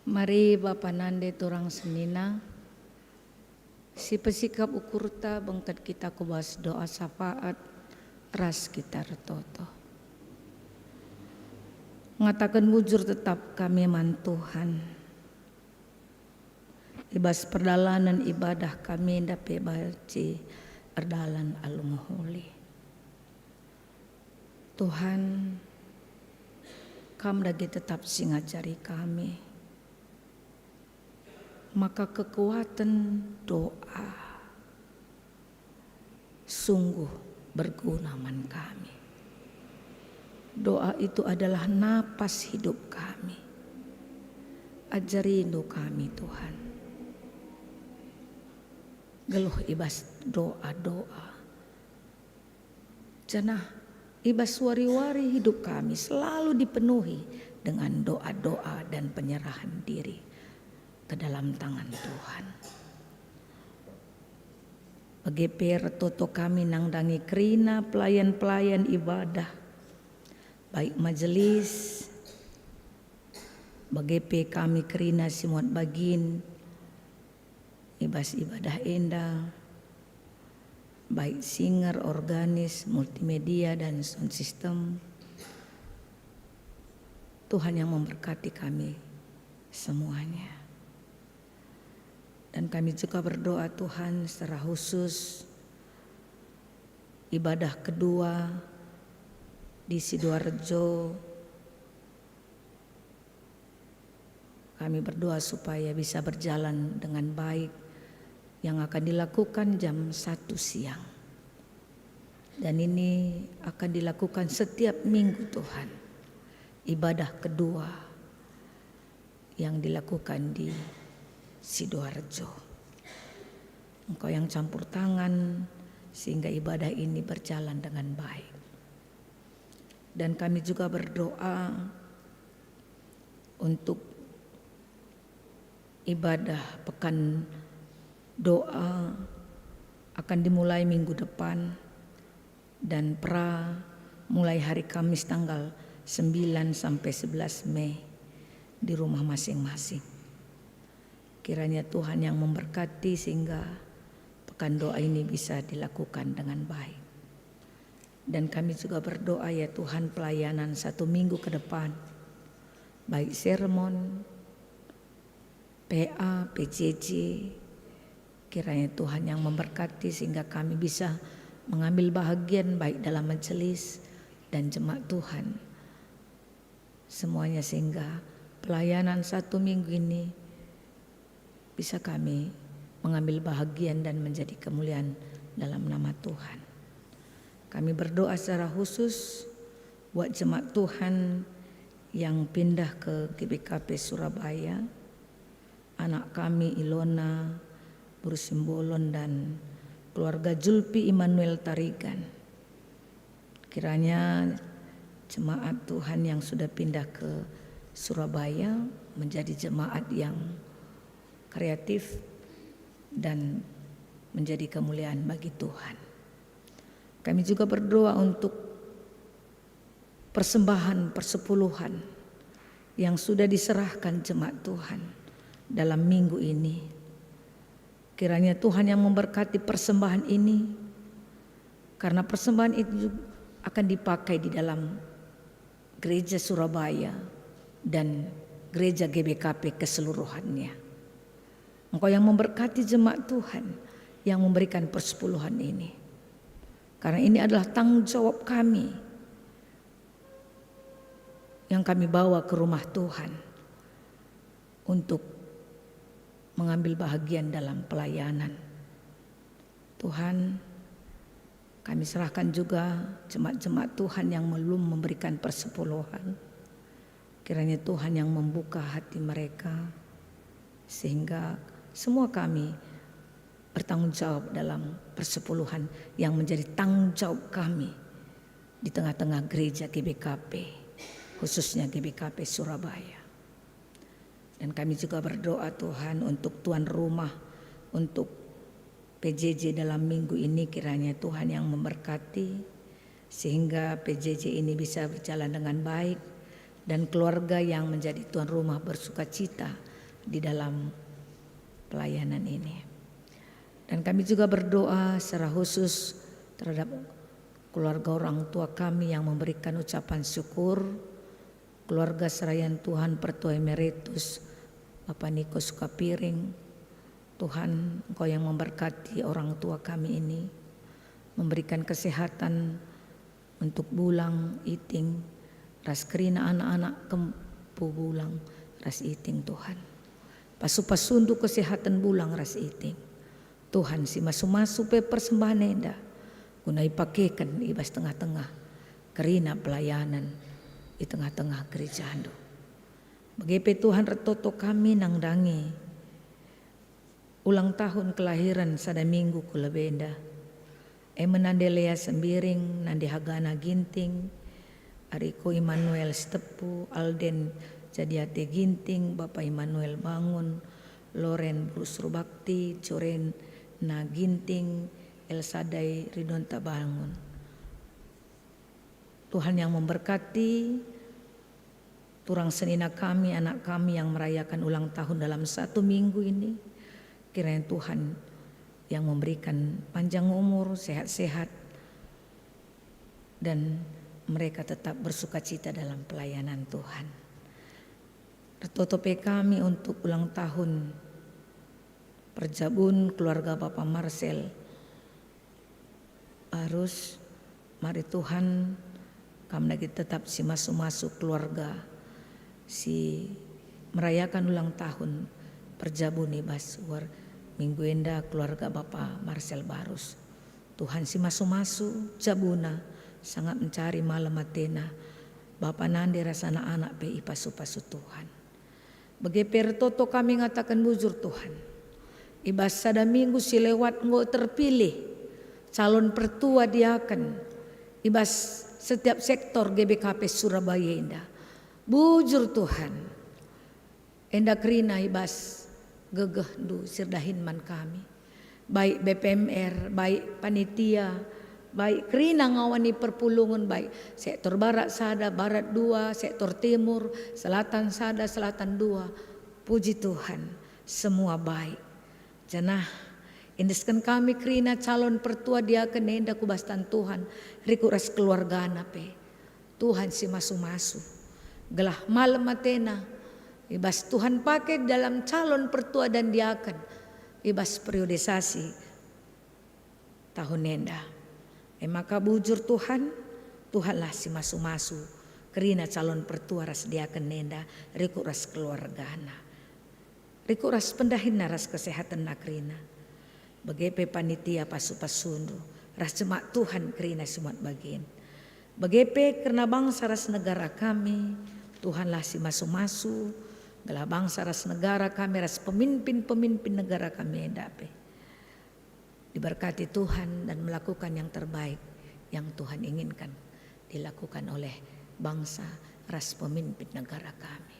Mari bapa nande turang senina, sipesikap ukurta bengket kita ku bas doa syafaat ras kita ertoto. Ngataken bujur tetap kami man Tuhan. I bas perdalanen ibadah kami enda pe banci erdalan alu mehuli. Tuhan, Kam dage tetap si ngajari kami maka kekuaten doa sungguh berguna man kami. Doa itu adalah napas hidup kami. Ajarindu kami, Tuhan, geluh i bas doa-doa, janah i bas wari-wari hidup kami selalu dipenuhi dengan doa-doa dan penyerahan diri ke dalam tangan Tuhan. Bage pe ertoto kami nandangi kerina pelayan-pelayan ibadah, baik majelis, bage pe kami kerina si muat bagin i bas ibadah enda, baik singer, organis, multimedia, dan sound system. Tuhan yang memberkati kami semuanya. Dan kami juga berdoa, Tuhan, secara khusus ibadah kedua di Sidoarjo. Kami berdoa supaya bisa berjalan dengan baik, yang akan dilakukan jam satu siang. Dan ini akan dilakukan setiap minggu, Tuhan. Ibadah kedua yang dilakukan di Sidoarjo. Engkau yang campur tangan sehingga ibadah ini berjalan dengan baik. Dan kami juga berdoa untuk ibadah pekan doa akan dimulai minggu depan dan pra mulai hari Kamis tanggal sembilan sampai sebelas Mei di rumah masing-masing. Kiranya Tuhan yang memberkati sehingga pekan doa ini bisa dilakukan dengan baik. Dan kami juga berdoa, ya Tuhan, pelayanan satu minggu ke depan, baik sermon, P A, P J J, kiranya Tuhan yang memberkati sehingga kami bisa mengambil bahagian baik dalam majelis dan jemaat Tuhan semuanya, sehingga pelayanan satu minggu ini bisa kami mengambil bahagian dan menjadi kemuliaan dalam nama Tuhan. Kami berdoa secara khusus buat jemaat Tuhan yang pindah ke G B K P Surabaya, anak kami Ilona, Guru Simbolon, dan keluarga Julpi Immanuel Tarigan. Kiranya jemaat Tuhan yang sudah pindah ke Surabaya menjadi jemaat yang kreatif dan menjadi kemuliaan bagi Tuhan. Kami juga berdoa untuk persembahan persepuluhan yang sudah diserahkan jemaat Tuhan dalam minggu ini. Kiranya Tuhan yang memberkati persembahan ini, karena persembahan itu akan dipakai di dalam gereja Surabaya dan gereja G B K P keseluruhannya. Engkau yang memberkati jemaat Tuhan yang memberikan persepuluhan ini. Karena ini adalah tanggung jawab kami yang kami bawa ke rumah Tuhan untuk mengambil bahagian dalam pelayanan. Tuhan, kami serahkan juga jemaat-jemaat Tuhan yang belum memberikan persepuluhan. Kiranya Tuhan yang membuka hati mereka, sehingga semua kami bertanggung jawab dalam persepuluhan yang menjadi tanggung jawab kami di tengah-tengah gereja G B K P, khususnya G B K P Surabaya. Dan kami juga berdoa, Tuhan, untuk tuan rumah, untuk P J J dalam minggu ini, kiranya Tuhan yang memberkati, sehingga P J J ini bisa berjalan dengan baik, dan keluarga yang menjadi tuan rumah bersukacita di dalam pelayanan ini. Dan kami juga berdoa secara khusus terhadap keluarga orang tua kami yang memberikan ucapan syukur, keluarga serayan Tuhan Pertua Emeritus Bapak Niko Sukapiring. Tuhan, Engkau yang memberkati orang tua kami ini, memberikan kesehatan untuk Bulang, Iting, ras kerina anak-anak kempu Bulang ras Iting, Tuhan. Pasu-pasundu kesehatan Bulang ras Iting. Tuhan, si masu-masu pe persembahan enda guna ipakeken i bas tengah-tengah kerina pelayanan i tengah-tengah gerejaNdu. Bage pe Tuhan, ertoto kami nandangi ulang tahun kelahiran sada minggu ku lebe enda. E me nande Lea Sembiring, nande Hagana Ginting, Ariko Immanuel Sitepu, Alden Jadiate Ginting, Bapa Immanuel Bangun, Loren Bruce Rubakti, Jorena Ginting, Elsadai Ridonta Bangun. Tuhan yang memberkati turang senina kami, anak kami yang merayakan ulang tahun dalam satu minggu ini. Kiranya Tuhan yang memberikan panjang umur, sehat-sehat, dan mereka tetap bersukacita dalam pelayanan Tuhan. Ertoto pe kami untuk ulang tahun perjabun keluarga Bapa Marcel Barus. Mari Tuhan, Kam nagi tetap si masu-masu keluarga si merayakan ulang tahun perjabun i bas uar minggu enda, keluarga Bapa Marcel Barus. Tuhan si masu-masu jabuna, sangap mencari malem atena, bapa nande ras anak-anak pe ipasu-pasu Tuhan. Bage pe ertoto kami ngataken bujur, Tuhan. I bas sada minggu si lewat enggo terpilih calon pertua diaken i bas setiap sektor G B K P Surabaya enda. Bujur, Tuhan, enda kerina i bas gegehNdu si erdahin man kami. Baik B P M R, baik panitia, baik kerina ngawani perpulungen, baik sektor barat sada, barat dua, sektor timur, selatan sada, selatan dua. Puji Tuhan, semua baik. Janah iendesken kami kerina calon pertua diaken enda ku bas tan Tuhan, rikut ras keluargana pe. Tuhan si masu-masu, gelah malem atena, i bas Tuhan pake dalam calon pertua dan diaken i bas periodisasi tahun enda. E maka bujur Tuhan, Tuhanlah si masu-masu kerina calon pertua ras diaken enda, rikut ras keluargana. Rikut ras pendahinna ras kesehatenna kerina. Bage pe panitia pasu-pasundu, ras jemaat Tuhan kerina si muat bagin. Bage pe kerna bangsa ras negara kami, Tuhanlah si masu-masu, gelah bangsa ras negara kami ras pemimpin-pemimpin negara kami enda pe diberkati Tuhan dan melakukan yang terbaik yang Tuhan inginkan dilakukan oleh bangsa ras pemimpin negara kami.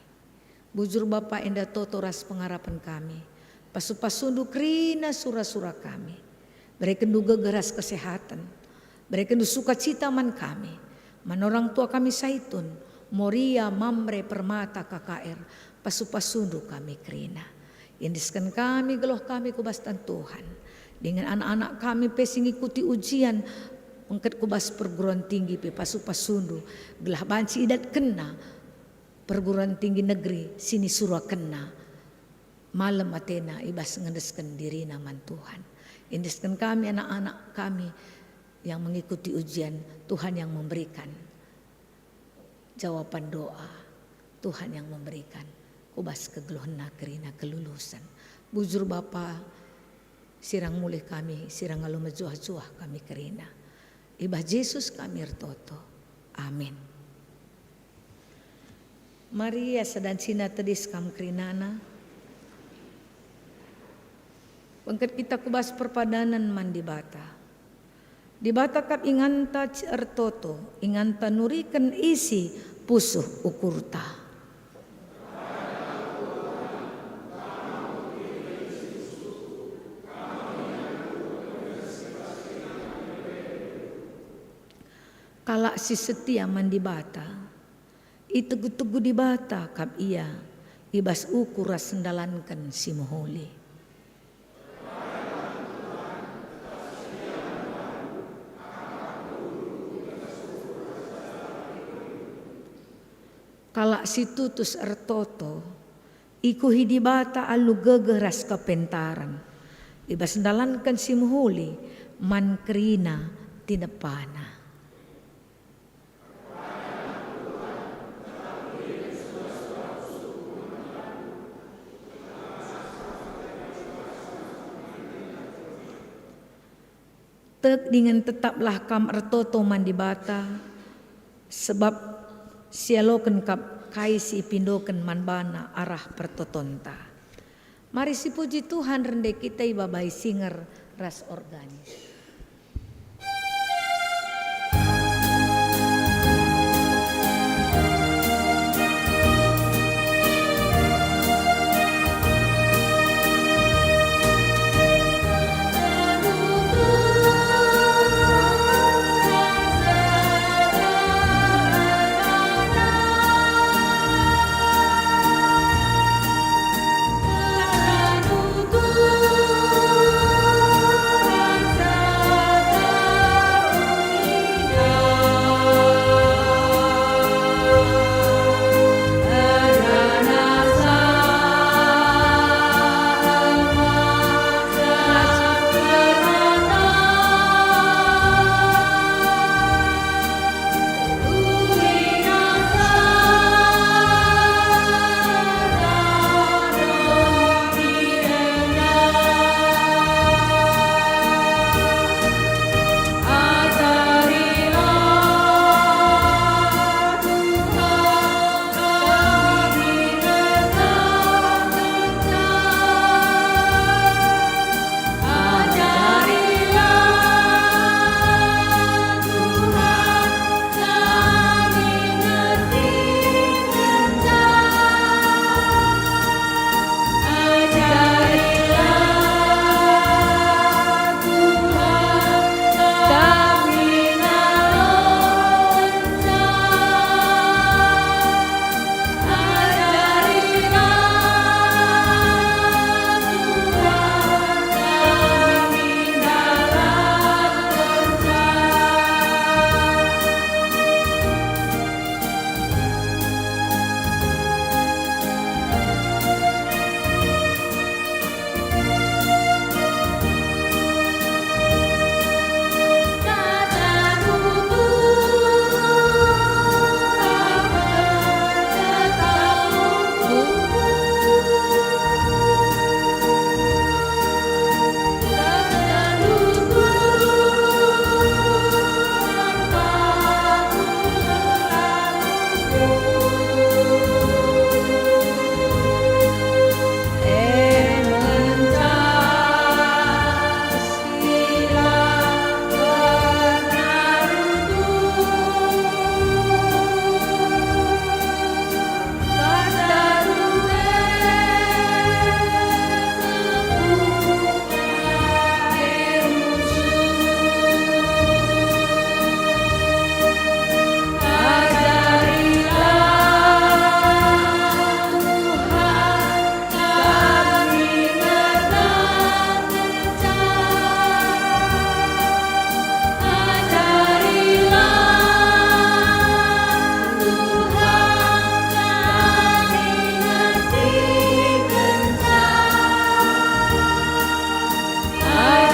Bujur Bapa, enda toto ras pengarapen kami. Pasu-pasundu kerina sura-sura kami. BerekenNdu gegeh ras kesehaten. BerekenNdu sukacita man kami. Man orang tua kami Saitun, Moria, Mamre, Permata, K K R, pasu-pasundu kami kerina. Iendesken kami geluh kami ku bas tan Tuhan. Dingen anak-anak kami pe si ngikuti ujian, engket ku bas perguruan tinggi pe pasu-pasundu, gelah banci idatkenna perguruan tinggi negeri si nisurakenna. Malem atena i bas ngendesken dirina man Tuhan. Iendesken kami anak-anak kami yang mengikuti ujian, Tuhan yang memberikan jawaban doa, Tuhan yang memberikan ku bas kegeluhenna kerina kelulusen. Bujur Bapa, sirang mulih kami, sirang alu mejuah-juah kami kerina. I bas Jesus kami ertoto. Amin. Maria sedancina tedis kam kerinana. Bengket kita ku bas perpadanen man Dibata. Dibata kap inganta ertoto, inganta nuriken isi pusuh ukurta. Kalak si setia man Dibata, itegu-tegu Dibata kap ia, i bas ukur ras ndalanken si mehuli. Kalak si tutus ertoto, ikuhi Dibata alu gegeh ras kepentaren, i bas ndalanken si mehuli man kerina tinepana. Tek dingen tetaplah kam ertoto man Dibata, sebab sialoken kap kai si ipindoken man baNa arah pertotonta. Mari sipuji Tuhan rende kita ibabai singer ras organis.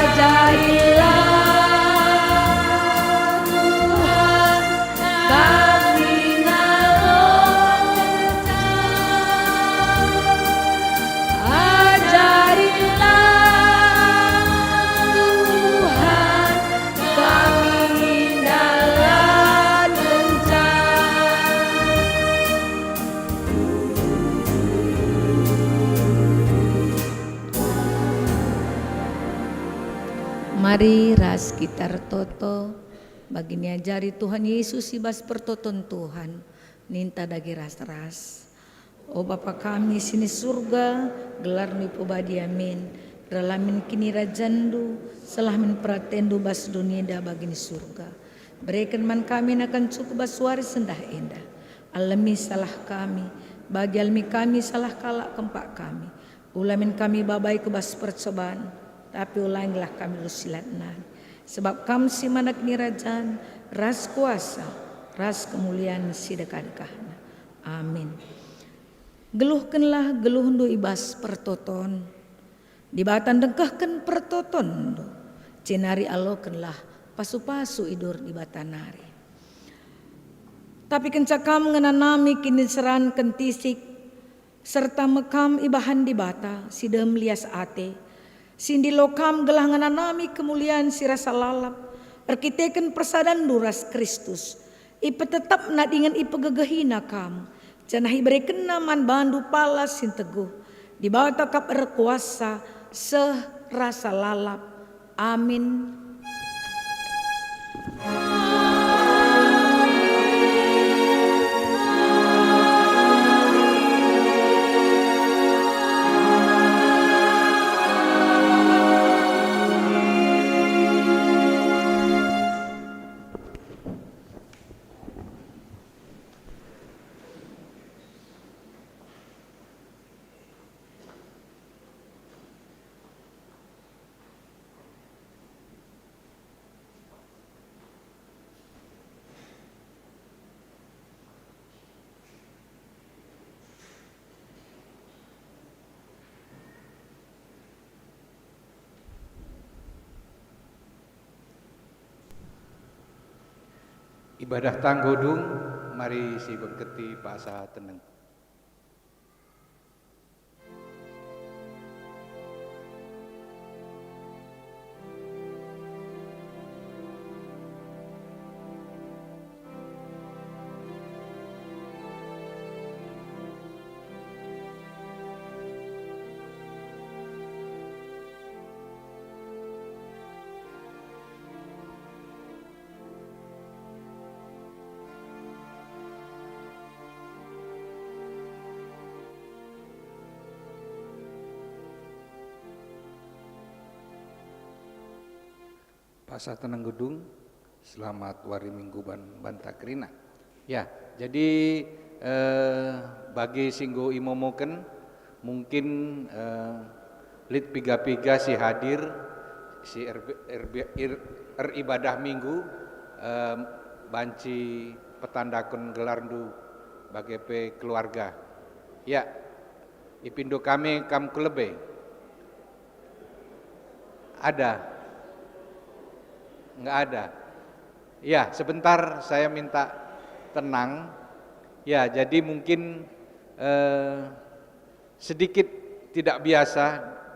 Ajarilah Tuhan kami ndalankenca. Mari ras kita ertoto, bagi niajari Tuhan Yesus i bas pertoton Tuhan, ninta dage ras-ras. O Bapa kami si ni Surga, gelarNdu ipebadia min, berlamin kinirajanNdu, seh lah min peratenNdu bas doni enda bagi ni Surga. Bereken man kami nakan cukup bas wari sendah enda. Alemi salah kami, Bagi alemi kami salah kalak kempak kami, ula min kami babai ku bas percoban, tapi ulangilah kami rusilat nari. Sebab Kam si mana kinirajan, ras kuasa, ras kemulian si dekah-dekahna. Amin. Geluhkenlah geluhndu i bas pertoton. Dibata ndengkehken pertotonndu, jenari alokenlah pasu-pasu idur Dibata nari. Tapi kenca kam ngenanami kiniseran kentisik, serta me kam ibahan Dibata si dem lias ate, si ndilo kam gelah ngenanami kemulian si rasa lalap, erkiteken persadanndu ras Kristus, ipetetapna dingen ipegegehina kam, janah iberekenna man bandu palas si nteguh. Dibata kap erkuasa, seh rasa lalap. Amin. Ibadah tanggo dung, mari sibengketi pasa teneng. Pasa teneng gedung, selamat wari Minggu ban banta kerina. Ya, jadi, eh, bagi si enggo imomoken, mungkin, eh, lit piga-piga si hadir, si erbe-, erbe-, er-, eribadah Minggu, eh, banci petandaken gelarndu bage pe keluarga. Ya, ipindo kami kam ku lebe. Ada? Nggak ada. Ya, sebentar saya minta tenang. Ya, jadi mungkin, eh, sedikit tidak biasa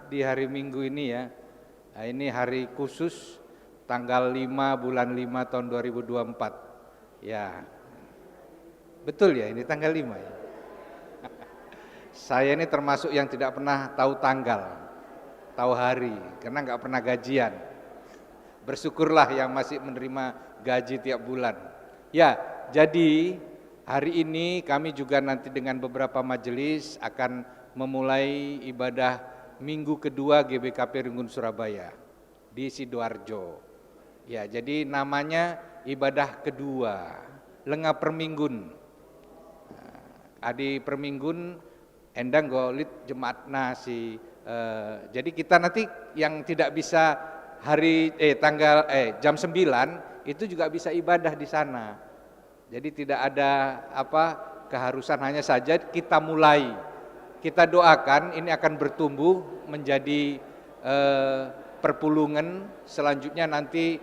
di hari Minggu ini ya. Nah, ini hari khusus tanggal lima bulan lima tahun dua ribu dua puluh empat. Ya. Betul ya, ini tanggal lima ya. Saya ini termasuk yang tidak pernah tahu tanggal, tahu hari, karena nggak pernah gajian. Bersyukurlah yang masih menerima gaji tiap bulan. Ya, jadi hari ini kami juga nanti dengan beberapa majelis akan memulai ibadah minggu kedua G B K P Runggun Surabaya di Sidoarjo. Ya, jadi namanya ibadah kedua, lenga perminggun. Nah, adi perminggun, enda enggo lit jemaatna si, eh, jadi kita nanti yang tidak bisa hari, eh, tanggal, eh, jam sembilan, itu juga bisa ibadah di sana. Jadi tidak ada apa, keharusan, hanya saja kita mulai. Kita doakan ini akan bertumbuh menjadi, eh, perpulungen, selanjutnya nanti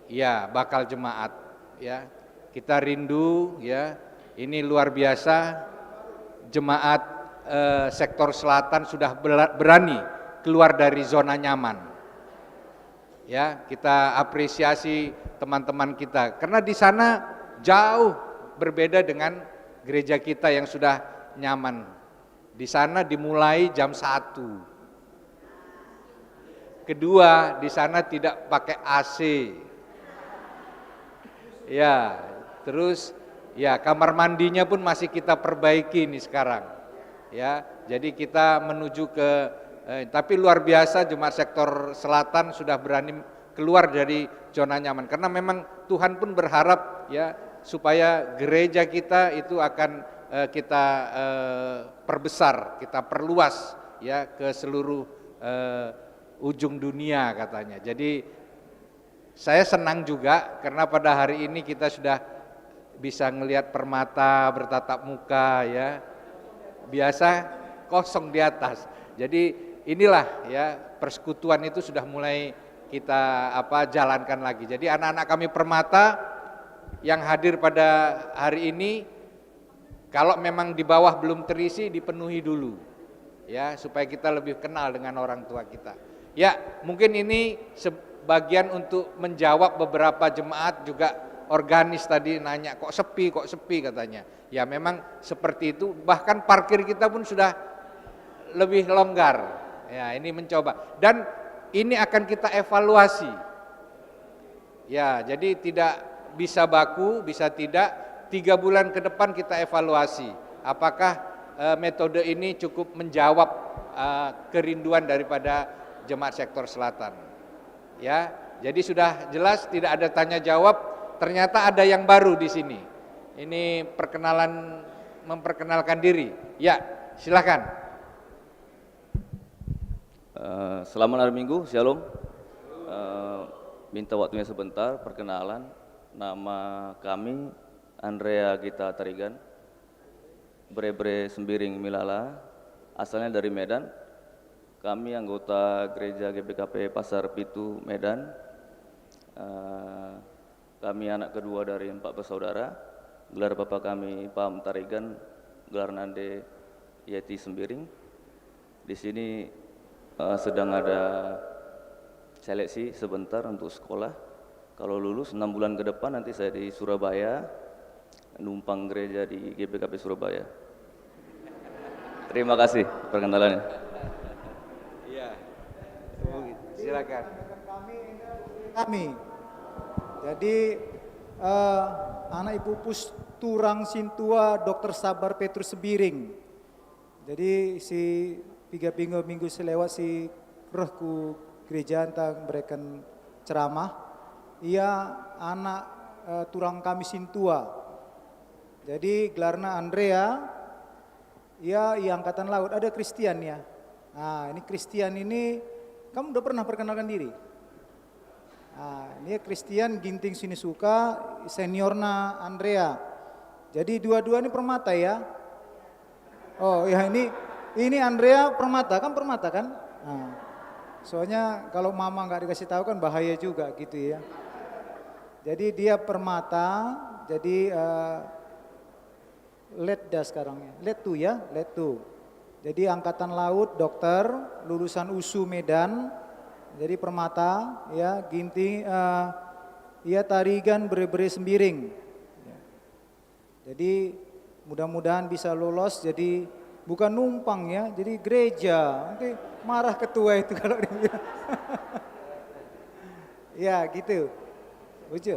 ya bakal jemaat ya. Kita rindu ya. Ini luar biasa, jemaat, eh, sektor selatan sudah bela-, berani keluar dari zona nyaman. Ya, kita apresiasi teman-teman kita. Karena di sana jauh berbeda dengan gereja kita yang sudah nyaman. Di sana dimulai jam satu. Kedua, di sana tidak pakai A C. Ya, terus ya kamar mandinya pun masih kita perbaiki nih sekarang. Ya, jadi kita menuju ke, eh, tapi luar biasa jemaat sektor selatan sudah berani keluar dari zona nyaman. Karena memang Tuhan pun berharap ya supaya gereja kita itu akan, eh, kita, eh, perbesar, kita perluas, ya, ke seluruh, eh, ujung dunia katanya. Jadi saya senang juga karena pada hari ini kita sudah bisa ngelihat permata bertatap muka, ya. Biasa kosong di atas. Jadi inilah, ya, persekutuan itu sudah mulai kita, apa, jalankan lagi. Jadi anak-anak kami permata yang hadir pada hari ini, kalau memang di bawah belum terisi, dipenuhi dulu, ya, supaya kita lebih kenal dengan orang tua kita. Ya, mungkin ini sebagian untuk menjawab beberapa jemaat juga, organis tadi nanya, "Kok sepi, kok sepi?" katanya. Ya, memang seperti itu, bahkan parkir kita pun sudah lebih longgar. Ya, ini mencoba. Dan ini akan kita evaluasi. Ya, jadi tidak bisa baku, bisa tidak, tiga bulan ke depan kita evaluasi. Apakah, eh, metode ini cukup menjawab, eh, kerinduan daripada jemaat sektor selatan? Ya, jadi sudah jelas tidak ada tanya jawab, ternyata ada yang baru di sini. Ini perkenalan, memperkenalkan diri. Ya, silakan. Eh, selamat hari Minggu, Shalom. Eh, minta waktunya sebentar, perkenalan. Nama kami Andrea Gita Tarigan, Bere-bere Sembiring Milala, asalnya dari Medan. Kami anggota gereja G B K P Pasar Pitu, Medan. Eh, kami anak kedua dari empat bersaudara. Gelar bapa kami Pam Tarigan, gelar nande Yeti Sembiring. Di sini, eh, sedang ada seleksi sebentar untuk sekolah. Kalau lulus enam bulan ke depan nanti saya di Surabaya, numpang gereja di G B K P Surabaya. Terima kasih perkenalannya. Iya. Silakan. Kami, jadi, eh, anak Ibu Pus Turang Sintua, Dokter Sabar Petrus Sembiring. Jadi si piga minggu, minggu selewat si reh ku gereja ntah mereken ceramah. Ia anak, eh, turang kami sintua. Jadi gelarna Andrea, ia, ia angkatan laut. Ada Christian ya. Nah, ini Christian ini, kamu udah pernah perkenalkan diri? Ah, ini Christian Ginting Sinisuka, seniorna Andrea. Jadi dua-dua ini permata ya. Oh ya, ini, ini Andrea permata, kan permata kan? Ah. Soalnya kalau mama nggak dikasih tahu kan bahaya juga gitu ya. Jadi dia permata, jadi, eh, Letda sekarang ya, Letu ya, Letu. Jadi angkatan laut, dokter, lulusan usu Medan, jadi permata ya, Ginting, eh, ia Tarigan, Bere-bere Sembiring. Ya. Jadi mudah-mudahan bisa lolos, jadi bukan numpang ya, jadi gereja. Nanti marah ketua itu kalau dia. Ya gitu. Bujur.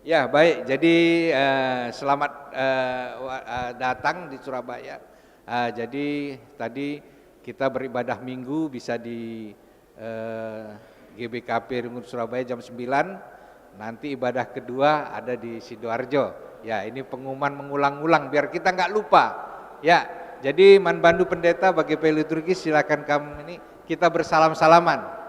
Ya, baik. Jadi, eh, selamat, eh, wa-, eh, datang di Surabaya. Eh, jadi, tadi kita beribadah Minggu bisa di, eh, G B K P Ringun Surabaya jam sembilan, nanti ibadah kedua ada di Sidoarjo. Ya, ini pengumuman mengulang-ulang biar kita nggak lupa. Ya, jadi man bandu pendeta bagi P L liturgis, silakan kamu ini, kita bersalam-salaman.